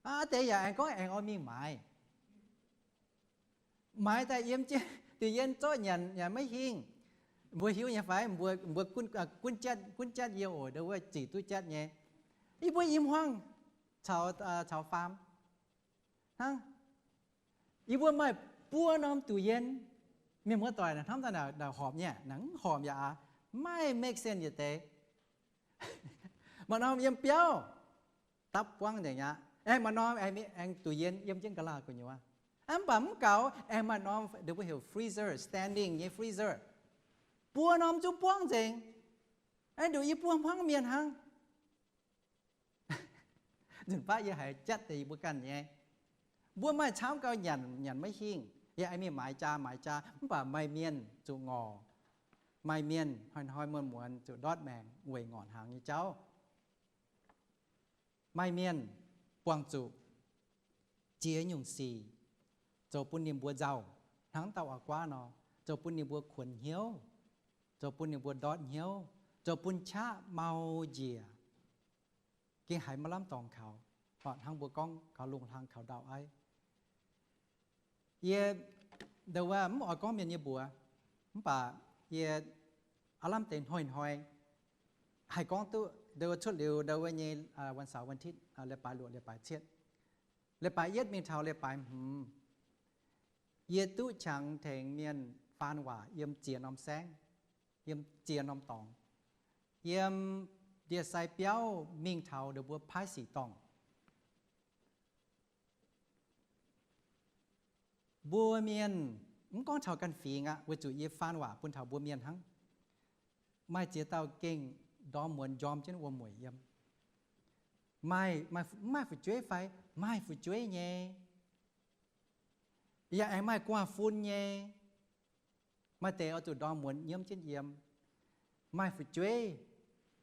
Aa deix yaac aengx gorngv aengx oix mingh maaiz. Maaiz daaih yiem jienv diuc yien zorqv nyanc, nyanc maiv hingh. Mbuo hiuv nyei fai? Mbuo, mbuo gunv jatv, gunv jatv yie oc, ndo wuov zic duqv jatv nyei. Yie mbuo i hmuangv caux, caux faam hnangv. Yie mbuo maaih buo norm diuc yien. Mienh muoz-doic, hnamv daaih naaic horpc nyei, naaic mv horpc yaac aqc, maiv make sense yietc deix. Maaih norm yiem biauv dapv buangv nzengc aqv. Aengx maaih norm aengx diuc yien yiem jienv ga'laah gu'nyuoz. Mv baac mv gaux, aengx maaih norm ndo wuov heuc freezer, standing nyei freezer. Buo norm zungv buangv nzengc. Aengx nduqc yie buo hmuangv mienh hnangv. Nzunc baav yie haiz jatv deix yie mbuo ganh nyei. Mbuo maaih camv gau nyanc, nyanc maiv hingh. Yaac aengx mingh maaiz jaa, maaiz jaa. Mv baac maaih mienh zuqc ngorc. Maaih mienh hnoi-hnoi muonz-muonz zuqc ndortv maengc weic ngorc hnaangx nyei jauv. Maaih mienh buangh zuqc ziex nyungc sic zoux bun ninh mbuo nzauh, hnangv dauh auv-guaav nor, zoux bun ninh mbuo kuonx hnyouv, zoux bun ninh mbuo ndortv hnyouv, zoux bun qaqv mau njiec, gengh haiz maiv lamh dorngx kaux, hnangv mbuo gorngv kaux lungh hlang kaux ndau aiv. Yie ndo wuov mv oix gorngv mienh nyei mbuox, mv baac yie aav lamh deix hnoi-hnoi haih gorngv duqv ndo wuov cuotv liuz ndo wuov nyei วันเสาร์ วันอาทิตย์, leiz-baaix luoqc, leiz-baaix cietv, leiz-baaix yietv mingh taux leiz-baaix hmz, yie duqv qangx tengx mienh faan waac yiem ziex norm saengv, yiem ziex norm dorngx, yiem ndie-sai biauv mingh taux ndo mbuo paaiv sic dorngh. Mbuo mienh, mv gorngv taux ganh fingx aqv, weic zuqc yie faan waac bun taux mbuo mienh hnangv. Maaih ziex dauh gengh ndorm muonz njorm jienv wuom-mueic yiem. Maaih, maaih, mv maaih fu'jueiv fai? Maaih fu'jueiv nyei. Yaac aengx maaih guaav fun nyei. Maaih deix oix zuqc ndorm muonz nyiemv jienv yiem. Maaih fu'jueiv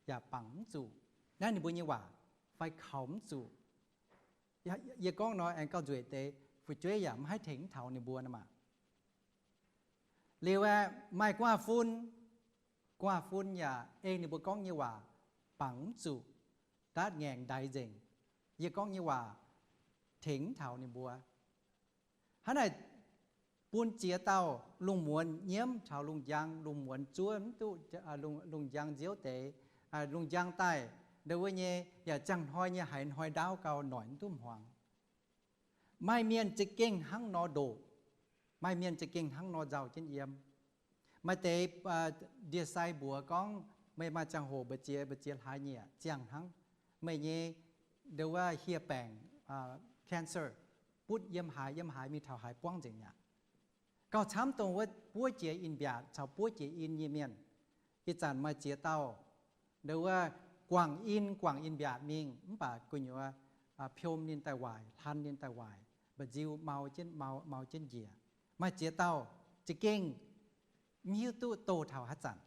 yaac bangc mv zuqc naaiv ninh mbuo nyei waac fai kaux mv zuqc. Yie gorngv nor aengx gauh nzueic deix, fu'jueiv yaac mv haih tengx mv taux ninh mbuo nor maah. Liuz aeqv, maaih guaav fun, guaav fun yaac ei ninh mbuo gorngv nyei waac bangc mv zuqc, ndaatv ngaengc ndaix nzengc. Yie gorngv nyei waac tengx mv taux ninh mbuo. Hnangv naaic bun ziex dauh lungh muonz nyiemv taux lungh njang, lungh muonz zuov mv duqv, lungh njang nziouv deix, lungh njang daaih ndo wuov nyei yaac ziangh hnoi nyei haiz hnoi ndaauv gau noic mv duqv hmuangx. Maaih mienh za'gengh hnangv nor ndoqc. Maaih mienh za'gengh hnangv nor nzauh jienv yiem. Maaih deix ndie-sai mbuox gorngv, meih maaih ziangh hoc mbu'ziex mbu'ziex hlaax nyieqc ziangh hnangv. Meih nyei ndo wuov hieh baengc, cancer, butv yiem haaix yiem haaix mingh taux haaix buangv nzengc aqv. Gauh camv dongh wuov buov jiex in-mbiaatc caux buov jiex in nyei mienh. Ih zanc maaih ziex dauh, ndo wuov, guangc in, guangc in-mbiaatc mingh, mv baac gu'nyuoz piom ninh daaih waaic, hlan ninh daaih waaic, mba'nziu mau jienv, mau, mau jienv njiec. Maaih ziex dauh za'gengh mv hiuv duqv doh taux haaix zanc.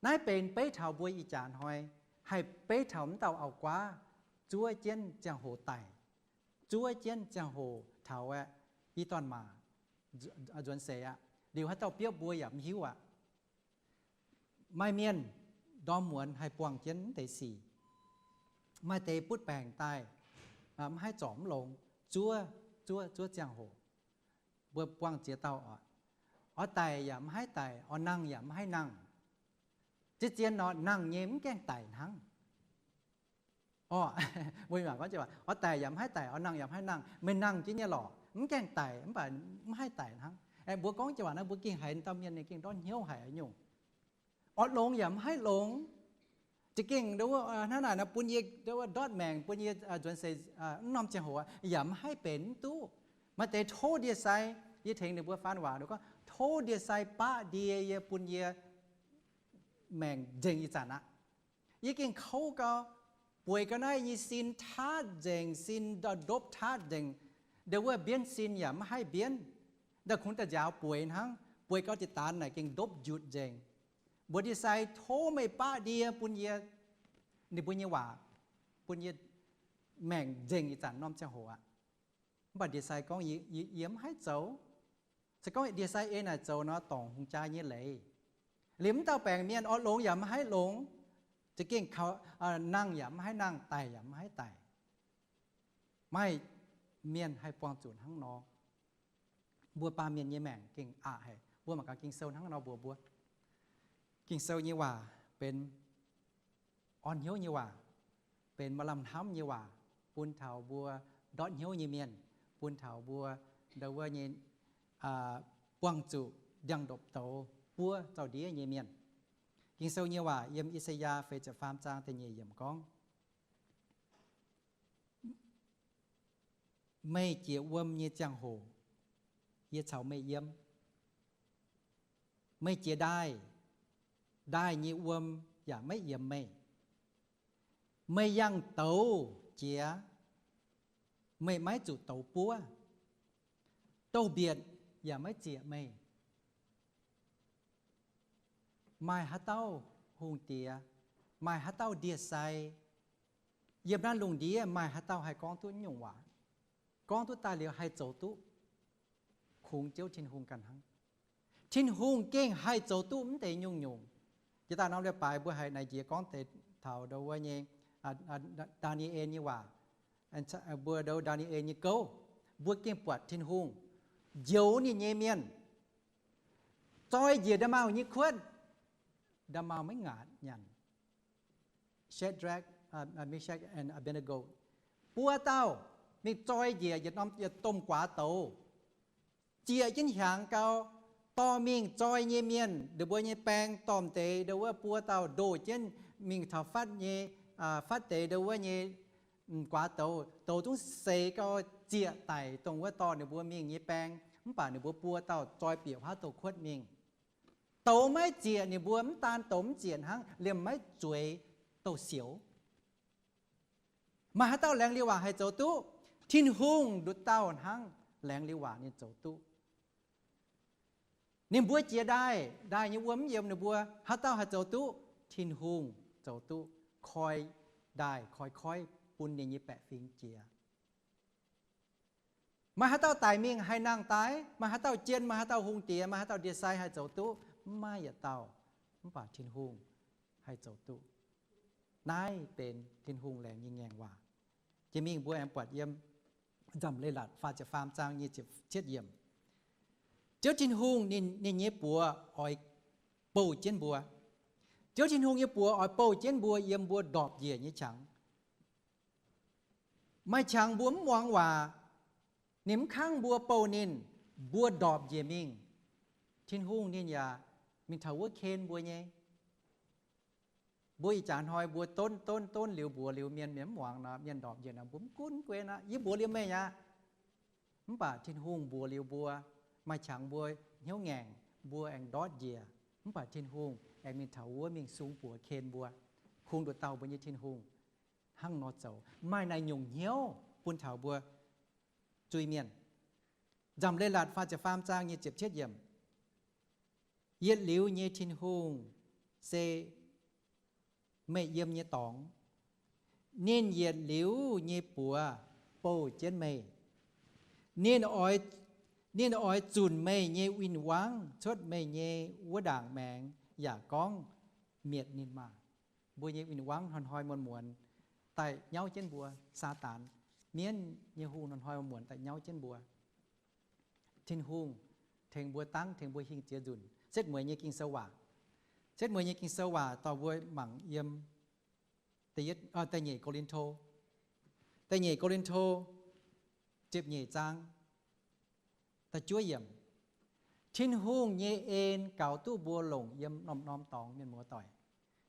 Naaiv benx beiv taux mbuo ih jaax hnoi, haih beiv taux mv dauh auv-guaav zuov jienv ziangh hoc daic, zuov jienv ziangh hoc taux aeqv, i dorn maac nzuonx seix aqv. Liuz haaix dauh biopv mbuo yaac mv hiuv aqv. Maaih mienh ndorm muonz haih buangh jienv mv deix sic. Maaih deix butv baengc daaih, mv haih zorc mv longx, zuov, zuov, zuov ziangh hoc. Mbuo buangh ziex dauh oc. Oix daic yaac mv haih daic, oix nangh yaac mv haih nangh. Zien-zien nor, nangh nyei mv gaengh daic hnangv. Orqc, mbuo mangc gorngv, oix daic yaac mv haih daic, oix nangh yaac mv haih nangh. Meih nangh jienv nyei lorqc, mv gaengh daic mv baac mv haih daic hnangv. Aeqv, mbuo gorngv jiex waac naaiv, mbuo gengh haiz dauh mienh ninh gengh ndortv hnyouv haic nyungc. Oix longx yaac mv haih longx. Za'gengh ndo wuov, hnangv naaic nor bun yie ndo wuov ndortv maengc, bun yie nzuonx seix mv norm ziangh hoc yaac mv haih benx mv duqv. Maaih deix tov ndie-sai, yie tengx ninh mbuo faan waac, ninh gorngv, tov ndie-sai baqv ndie yie, bun yie maengc nzengc ih zanc aqv. Yie gengh kouv gau, bueix gau naaiv nyei sin taatv nzengc, sin ndopv taatv nzengc. Ndo wuov mbienv sin yaac mv haih mbienv. Ndau kungx daaih nziaaux bueix hnangv, bueix gau jiex daanx naaic gengh ndopv njutc nzengc. Mbuox ndie-sai, tov meih baqv ndie bun yie, ninh mbuo nyei waac, bun yie maengc nzengc ih zanc norm ziangh hoc aqv. Mv baac ndie-sai gorngv, yie mv haih zoux. Se gorngv ndie-sai ei naaic zoux nor, dorngc hungh jaa nyei leiz. Liuz mv dauh baengc mienh oix longx yaac mv haih longx, za'gengh nangh yaac mv haih nangh, daic yaac mv haih daic. Maaih mienh haih buangh zuqc hnangv nor. Mbuo baamh mienh nyei maengc gengh aqc haic. Mbuo mangc gaax Ging-Sou hnangv nor mbuox mbuo. Ging-Sou nyei waac benx orn hnyouv nyei waac, benx maaih lamh hnamv nyei waac bun taux mbuo ndortv hnyouv nyei mienh, bun taux mbuo ndo wuov nyei buangh zuqc ndiangx-ndopv-douz buov zaux-ndiev nyei mienh. Ging-Sou nyei waac yiem I^saa^yaa feix ziepc faam zaang da'nyeic yiemc gorngv, meih jiex wuom nyei ziangh hoc, yie caux meih yiem. Meih jiex ndaaih, ndaaih nyei wuom yaac maiv yiemx meih. Meih yangh douz jiex, meih maiv zuqc douz buov. Douz-mbietc yaac maiv zieqc meih. Maaih haaix dauh hungh diex, maaih haaix dauh ndie-sai, yiem naaiv lungh ndiev maaih haaix dauh haih gorngv duqv nyungc waac, gorngv duqv daaih liuz haih zoux duqv? Kungx Ziouv Tin-Hungh ganh hnangv. Tin-Hungh gengh haih zoux duqv mv deix nyungc-nyungc. Jiex daaih norm leiz-baaix mbuo haiz naaic njiec gorngv deix taux ndo wuov nyei, Ndaa^ni^en nyei waac, mbuo ndo Ndaa^ni^en nyei gouv, mbuo gengh buatc Tin-Hungh njoux ninh nyei mienh zoi njiec nda'maauh nyei kuotv, nda'maauh maiv ngaatc nyanc. Shadrach, Meshach and Abednego, buo dauh mingh zoi njiec yietc norm yietc domh guaax douz, zieqc jienv hiaangx gau, dorh mingh zoi nyei mienh ninh mbuo nyei baeng dorh deix ndo wuov buo dauh ndoh jienv mingh taux fatv nyei, fatv deix ndo wuov nyei guaax douz, douz zungv seix gau, zieqc daic dongh wuov dorh ninh mbuo mingh nyei baeng. Mv baac ninh mbuo buo dauh zoi bieqc huaav douz-kuotv mingh. Douz maiv zieqc ninh mbuo, mv daan douz mv zieqc hnangv, liemh maiv zueiz douz-sioux. Maaih haaix dauh laengz liuz waac haih zoux duqv? Tin-Hungh nduqc dauh hnangv laengz liuz waac ninh zoux duqv. Ninh mbuo jiex ndaaih, ndaaih nyei wuom mv yiem ninh mbuo, haaix dauh haih zoux duqv? Tin-Hungh zoux duqv koi ndaaih koi koiv bun ninh nyei baeqc fingx jiex. Maaih haaix dauh daic mingh haih nangh daaih? Maaih haaix dauh jien, maaih haaix dauh hungh diex, maaih haaix dauh ndie-sai haih zoux duqv? Mv maaih yietc dauh. Mv baac Tin-Hungh haih zoux duqv. Naaiv benx Tin-Hungh laengz nyei ngaengc waac. Jiex mingh mbuo aengx buatc yiem Nzamc Leiz-Latc faah ziepc faam zaang nyic ziepc cietv yiemc. Ziouv Tin-Hungh ninh, ninh nyei buoz oix bouh jienv mbuo. Ziouv Tin-Hungh nyei buoz oix bouh jienv mbuo yiem mbuo ndorpc njiec nyei qangx. Maaih qangx mbuo mv muangx waac, ninh mv kangv mbuo bouh ninh, mbuo ndorpc njiec mingh. Tin-Hungh ninh yaac mingh taux wuov ken mbuo nyei. Mbuo ih jaax hnoi mbuo donv donv donv liuz mbuox liuz mienh, mienh mv muangx nor, mienh ndorpc njiec nor, mbuo mv gunv guei nor, yie mbuox liuz meih aqv. Mv baac Tin-Hungh mbuox liuz mbuo, maaih qangx mbuo hnyouv ngaengc, mbuo aengx ndortv njiec. Mv baac Tin-Hungh aengx mingh taux wuov mingh sung buoz ken mbuo, kungx nduqc dauh mbuo nyei Tin-Hungh hnangv nor zoux. Maaih naaiv nyungc hnyouv bun taux mbuo zuiz-mienh. Nzamc Leiz-Latc faah ziepc faam zaang nyei ziepc cietv yiemc, yietc liuz nyei Tin-Hungh se meih yiem nyei dorngx. Ninh yietc liuz nyei buoz bouh jienv meih. Ninh oix, ninh oix zunc meih nyei win-wangv cuotv meih nyei wuov ndaangc maengx yaac gorngv, mietc ninh maah! Mbuo nyei win-wangv hnoi-hnoi muonz-muonz daaih nyauv jienv mbuo. Saadaan, mienv nyei hungh, hnoi-hnoi muonz-muonz daaih nyauv jienv mbuo. Tin-Hungh tengx mbuo dangv, tengx mbuo hingh ziex nzunc. Setv mueiz nyei Ging-Sou waac, setv mueiz nyei Ging-Sou waac dorh mbuo mangc yiem da'nyeic Ko^lin^to, da'nyeic Ko^lin^to ziepc nyeic zaang da'juov yiemc. Tin-Hungh nyei en gaux duqv mbuo longc yiem norm-norm dorngx, mienh muoz-doic.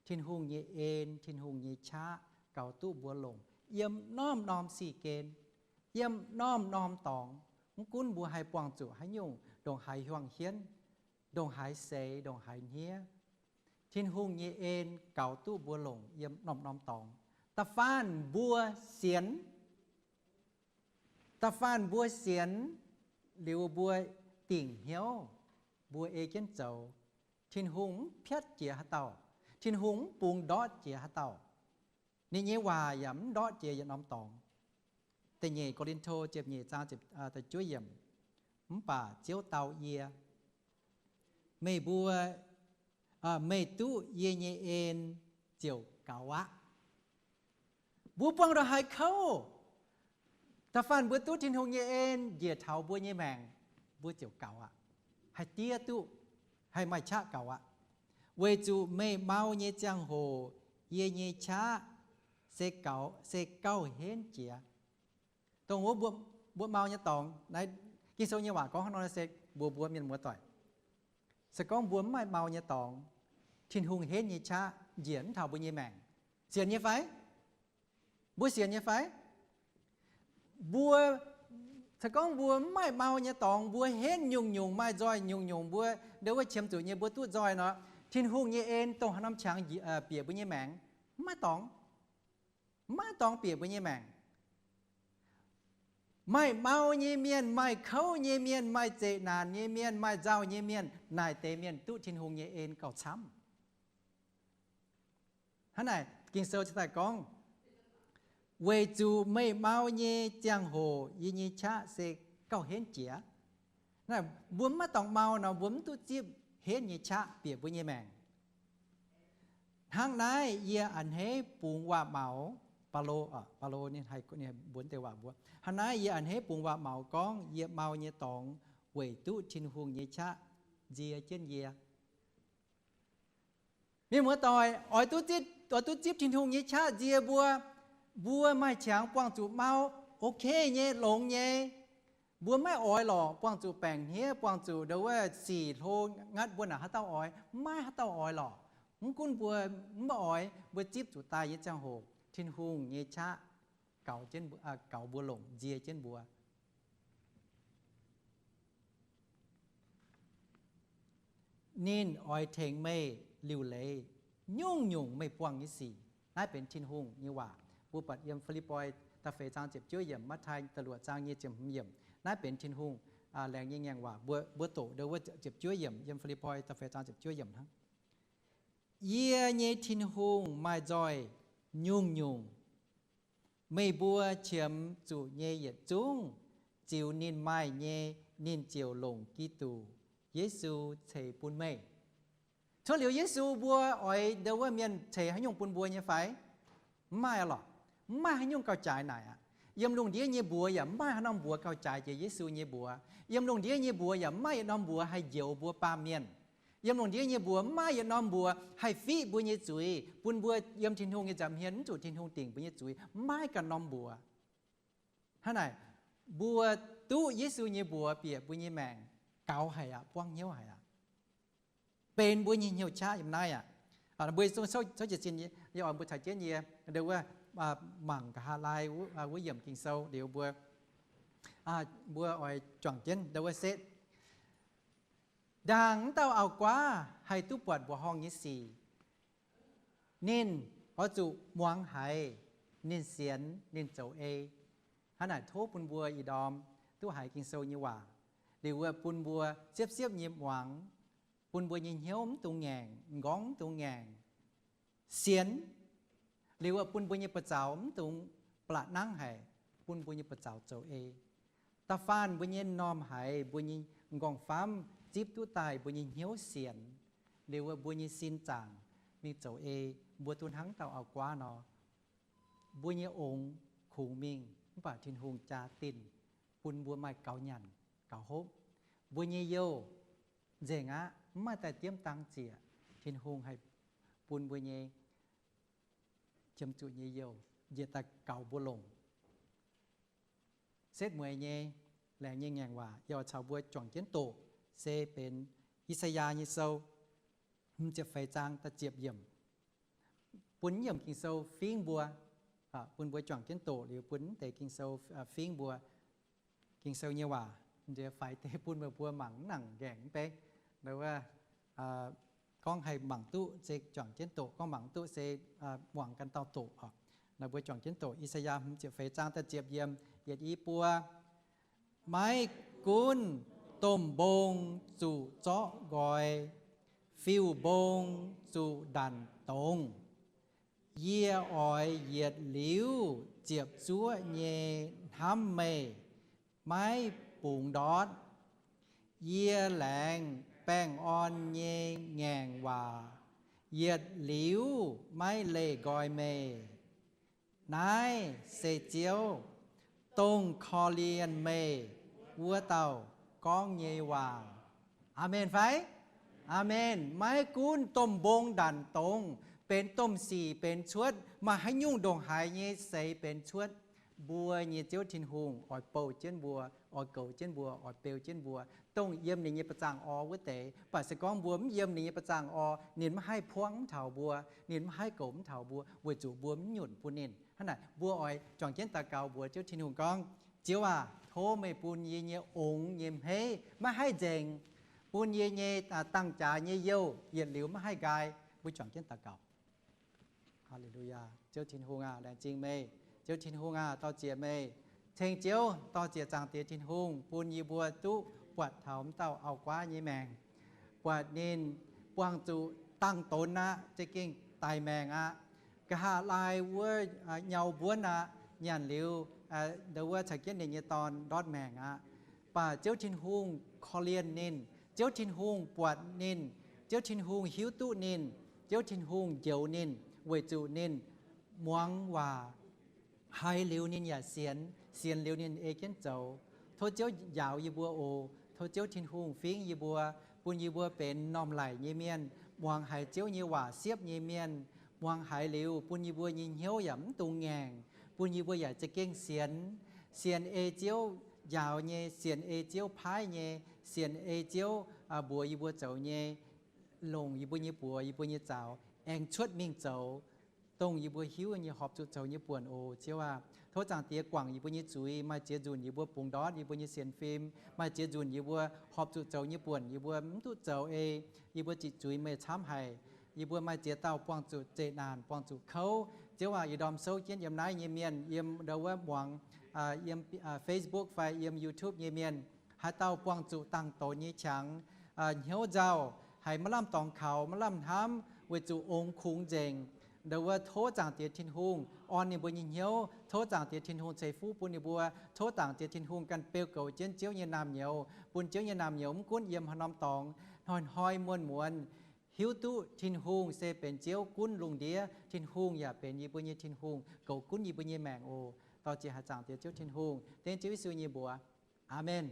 Tin-Hungh nyei en, Tin-Hungh nyei qaqv gaux duqv mbuo longc yiem norm-norm sic gen, yiem norm-norm dorngx. Mv gunv mbuo haih buangh zuqc haaix nyungc, ndongc haaix hiuang hienv, ndongc haaix seix, ndongc haaix hniev, Tin-Hungh nyei en gaux duqv mbuo longc yiem norm-norm dorngx. Da'faanh mbuo sienx, da'faanh mbuo sienx liuz mbuo dingc hnyouv, mbuo ei jienv zoux, Tin-Hungh mv piatv jiex haaix dauh. Tin-Hungh mv bungx ndortv jiex haaix dauh. Ninh nyei waac yaac mv ndortv jiex yietc norm dorngx. Da'nyeic Ko^lin^to ziepc nyeic zaang da'juov yiemc, mv baac Ziouv dau yie, meih mbuo, meih duqv yie nyei en ziouc gaux aqv. Mbuo buangh ndongc haaix kouv, da'faanh mbuo duqv Tin-Hungh nyei en njiec taux mbuo nyei maengc, mbuo ziouc gaux aqv. Haih diev duqv, haih maaih qaqv gaux aqv. Weic zuqc meih mau nyei ziangh hoc yie nyei qaqv se gauh henv jiex. Dongh wuov mbuo mau nyei dorngx, naaiv Ging-Sou nyei waac gorngv hnangv nor se mbuox mbuo mienh muoz-doic, se gorngv mbuo mv maaih mau nyei dorngx, Tin-Hungh henv nyei qaqv njiec mv taux mbuo nyei maengc. Sienx nyei fai? Mbuo sienx nyei fai? Mbuo, se gorngv mbuo mv maaih mau nyei dorngx, mbuo henv nyungc-nyungc, maaih nzoih nyungc-nyungc, mbuo ndau wuov qiemx zuqc nyei mbuo duqv nzoih nor, Tin-Hungh nyei en dongh haaix norm qangx bieqc mbuo nyei maengc? Mv maaih dorngx. Mv maaih dorngx bieqc mbuo nyei maengc. Maaih mau nyei mienh, maaih kouv nyei mienh, maaih zeqc naanc nyei mienh, maaih nzauh nyei mienh, naaic deix mienh duqv Tin-Hungh nyei en gauh camv. Hnangv naaic Ging-Sou cingx daaih gorngv, weic zuqc meih mau nyei ziangh hoc yie nyei qaqv se gauh henv jiex. Naaiv mbuo mv maaih dorngx mau nor, mbuo mv duqv zipv henv nyei qaqv bieqc mbuo nyei maengc. Hnangv naaiv yie a'hneiv bungx waac-maux, Baulo, Baulo ninh haih mbuox deix waac mbuo, hnangv naaiv yie a'hneiv bungx waac-maux gorngv yie mau nyei dorngx weic duqv Tin-Hungh nyei qaqv nzie jienv yie. Mienh muoz-doic, oix duqv zipv, oix duqv zipv Tin-Hungh nyei qaqv nzie mbuo, mbuo maaih qangx buangh zuqc mau, ok nyei, longx nyei. Mbuo maiv oix lorqc, buangh zuqc baengc hniev, buangh zuqc ndau wuov sic hlo ngatv, mbuo naaic haaix dauh oix? Maiv haaix dauh oix lorqc. Mv gunv mbuo mv oix, mbuo zipv zuqc daaih nyei ziangh hoc, Tin-Hungh nyei qaqv gaux jienv, gaux mbuo longc, nzie jienv mbuo. Ninh oix tengx meih liuc leiz nyungc-nyungc meih buangh nyei sic. Naaiv benx Tin-Hungh nyei waac. Mbuo buatc yiem Fi^lipv^poi da'feix zaang ziepc juov yiemc, Matv^tai da'luoqc zaang nyei ziepc hmz yiemc. Naaiv benx Tin-Hungh laengz nyei ngaengc waac. Mbuo, mbuo doqc ndau wuov ziepc juov yiemc yiem Fi^lipv^poi da'feix zaang ziepc juov yiemc hnangv. Yie nyei Tin-Hungh maaih nzoih nyungc-nyungc. Meih mbuo qiemx zuqc nyei yietc zungv, ziux ninh maaih nyei, ninh ziouc longc Giduc Yesu ceix bun meih. Cuotv liuz Yesu mbuo oix ndau wuov mienh ceix haaix nyungc bun mbuo nyei fai? Mv maaih lorqc. Mv maaih haaix nyungc gauh jaaix naaic aqv. Yiem lungh ndiev nyei mbuox yaac mv maaih haaix norm mbuox gauh jaaix jiex Yesu nyei mbuox. Yiem lungh ndiev nyei mbuox yaac mv maaih yietc norm mbuox haih njoux mbuo baamh mienh. Yiem lungh ndiev nyei mbuox mv maaih yietc norm mbuox haih fiqv mbuo nyei zuiz, bun mbuo yiem Tin-Hungh nyei nza'hmien mv zuqc Tin-Hungh dingc mbuo nyei zuiz. Mv maaih ganh norm mbuox. Hnangv naaic, mbuo duqv Yesu nyei mbuox bieqc mbuo nyei maengc gaux haic aqv, buangv hnyouv haic aqv. Benx mbuo nyei hnyouv qaqv yiem naaiv aqv. Mbuo cou jiez sin yie oix mbuo caux jienv yie ndau wuov mangc nqa'haav laai wuov yiemc Ging-Sou liuz mbuo, mbuo oix juangc jienv ndau wuov setv. Ndaangc wuov dauh auv-guaav haih duqv buatc mbuoqc horngh nyei sic, ninh oix zuqc muangx haiz, ninh sienx, ninh zoux ei. Hnangv naaic tov bun mbuo ih ndorm duqv haiz Ging-Sou nyei waac, liuz wuov bun mbuo siepv-siepv nyei muangx, bun mbuo nyei hnyouv mv dungx ngaengc, m'nqorngv mv dungx ngaengc, sienx, liuz wuov bun mbuo nyei buoz-zaux mv dungx blatc nangv haic, bun mbuo nyei buoz-zaux zoux ei. Da'faanh mbuo nyei m'normh haiz, mbuo nyei m'nqorngv-famv zipv duqv daaih mbuo nyei hnyouv sienx, liuz wuov mbuo nyei sin zaangc mingh zoux ei, mbuo duqv hnangv dauh auv-guaav nor, mbuo nyei ongx kungx mingh, mv baac Tin-Hungh jaa dinh bun mbuo maaih gaux nyanc, gaux hopv. Mbuo nyei youh nzengc aqv, mv maaih daaih diemv dang ziec. Tin-Hungh haih bun mbuo nyei qiemx zuqc nyei youh njiec daaih gaux mbuo longc. Setv mueiz nyei, laengz nyei ngaengc waac yaac caux mbuo juangc jienv doqc, se benx I^saa^yaa nyei sou hmz ziepc feix zaang da'ziepc yiemc. Bun yiem Ging-Sou fingv mbuo, bun mbuo juangc jienv doqc liuz bun mv deix Ging-Sou fingv mbuo. Ging-Sou nyei waac nziex faix deix bun meih mbuo mangc mv nangc nqaengc mv bei. Nor wuov gorngv haih mangc duqv se juangc jienv doqc, gorngv mangc mv duqv se muangx ganh dauh doqc oc. Nor mbuo juangc jienv doqc I^saa^yaa hmz ziepc feix zaang da'ziepc yiemc, yietc i buo. Maiv gunv domh mbong zuqc zorqv nqoi, fiuv-mbong zuqc ndanc dongz, yie oix yietc liuz ziepc zuoqv nyei hnamv meih, maiv bungx ndortv. Yie laengz baengh orn nyei ngaengc waac, yietc liuz maiv leih nqoi meih. Naaiv se Ziouv, dongh korv-lienh meih wuov dauh gorngv nyei waac. Aamen fai? Aamen. Maiv gunv domh mbong ndanc dongz, benx domh sic benx cuotv, maaih haaix nyungc ndongc haaix nyei seix benx cuotv, mbuo nyei Ziouv Tin-Hungh oix bouh jienv mbuo, oix goux jienv mbuo, oix beu jienv mbuo, dongh yiem ninh nyei ba'zangh orv wuov deix. Mv baac se gorngv mbuo mv yiem ninh nyei ba'zangh orv, ninh maiv haih buangv mv taux mbuo, ninh maiv haih goux mv taux mbuo, weic zuqc mbuo mv nyunc bun ninh. Hnangv naaic mbuo oix juangc jienv daux gaux mbuox Ziouv Tin-Hungh gorngv, Ziouv aac, tov meih bun yie nyei ongx nyei hmeiv maiv haih nzengc, bun yie nyei dangh jaax nyei youh yietc liuz maiv haih nqaai. Mbuo juangc jienv daux gaux. Haa^le^lu^yaa. Ziouv Tin-Hungh aac, laengz zingh meih. Ziouv Tin-Hungh aac, dor-ziec meih. Ceng Ziouv, dor-ziec Zaangc Diex Tin-Hungh bun yie mbuo duqv buatc taux m'dauh auv-guaav nyei maengc. Buatc ninh buangh zuqc dangh donx aqv, za'gengh daic maengc aqv. Nqa'haav laai wuov nyau mbuonv aqv, nyanc liuz ndo wuov caux jienv ninh nyei dorn ndortv maengc aqv. Mv baac Ziouv Tin-Hungh korv-lienh ninh. Ziouv Tin-Hungh buatc ninh. Ziouv Tin-Hungh hiuv duqv ninh. Ziouv Tin-Hungh njoux ninh weic zuqc ninh muangx waac, haiz liuz ninh yaac sienx, sienx liuz ninh ei jienv zoux. Tov Ziouv njaaux yie mbuo oc. Tov Ziouv Tin-Hungh fingv yie mbuo, bun yie mbuo benx m'normh laic nyei mienh, muangx haiz Ziouv nyei waac siepv nyei mienh. Muangx haiz liuz bun yie mbuo nyei hnyouv yaac mv dungx ngaengc, bun yie mbuo yaac za'gengh sienx, sienx ei Ziouv njaaux nyei, sienx ei Ziouv paaiv nyei, sienx ei Ziouv mbuox yie mbuo zoux nyei, longc yie mbuo nyei buoz, yie mbuo nyei zaux aengx cuotv mingh zoux dongh yie mbuo hiuv nyei, horpc zuqc zoux nyei buonc oc. Ziouv aac, tov Zaangc Diex guangc yie mbuo nyei zuiz, maaih ziex nzunc yie mbuo bungx ndortv yie mbuo nyei sienx fim, maaih ziex nzunc yie mbuo horpc zuqc zoux nyei buonc yie mbuo mv duqv zoux ei, yie mbuo ziqc zuiz meih camv haic. Yie mbuo maaih ziex dauh buangh zuqc zeqc naanc, buangh zuqc kouv. Ziouv aac, ih ndorm souv jienv yiem naaiv nyei mienh, yiem ndo wuov muangx, yiem Facebook fai yiem YouTube nyei mienh, haaix dauh buangh zuqc dangh donx nyei qangx, hnyouv nzauh, haiz maiv lamh dorngx kaux, maiv lamh hnamv, weic zuqc ongx kungx nzengc, ndo wuov tov Zaangc Diex Tin-Hungh orn ninh mbuo nyei hnyouv. Tov Zaangc Diex Tin-Hungh ceix fuqv bun ninh mbuo. Tov Zaangc Diex Tin-Hungh ganh beu goux jienv Ziouv nyei naamh nyouz, bun Ziouv nyei naamh nyouz mv gunv yiem haaix norm dorngx, hnoi-hnoi muonz-muonz hiuv duqv Tin-Hungh se benx Ziouv gunv lungh ndiev. Tin-Hungh yaac benx yie mbuo nyei Tin-Hungh, goux gunv yie mbuo nyei maengc oc. Dor-ziec haiz Zaangc Diex Ziouv Tin-Hungh, dengv Ziouv Yesu nyei mbuox. Aamen.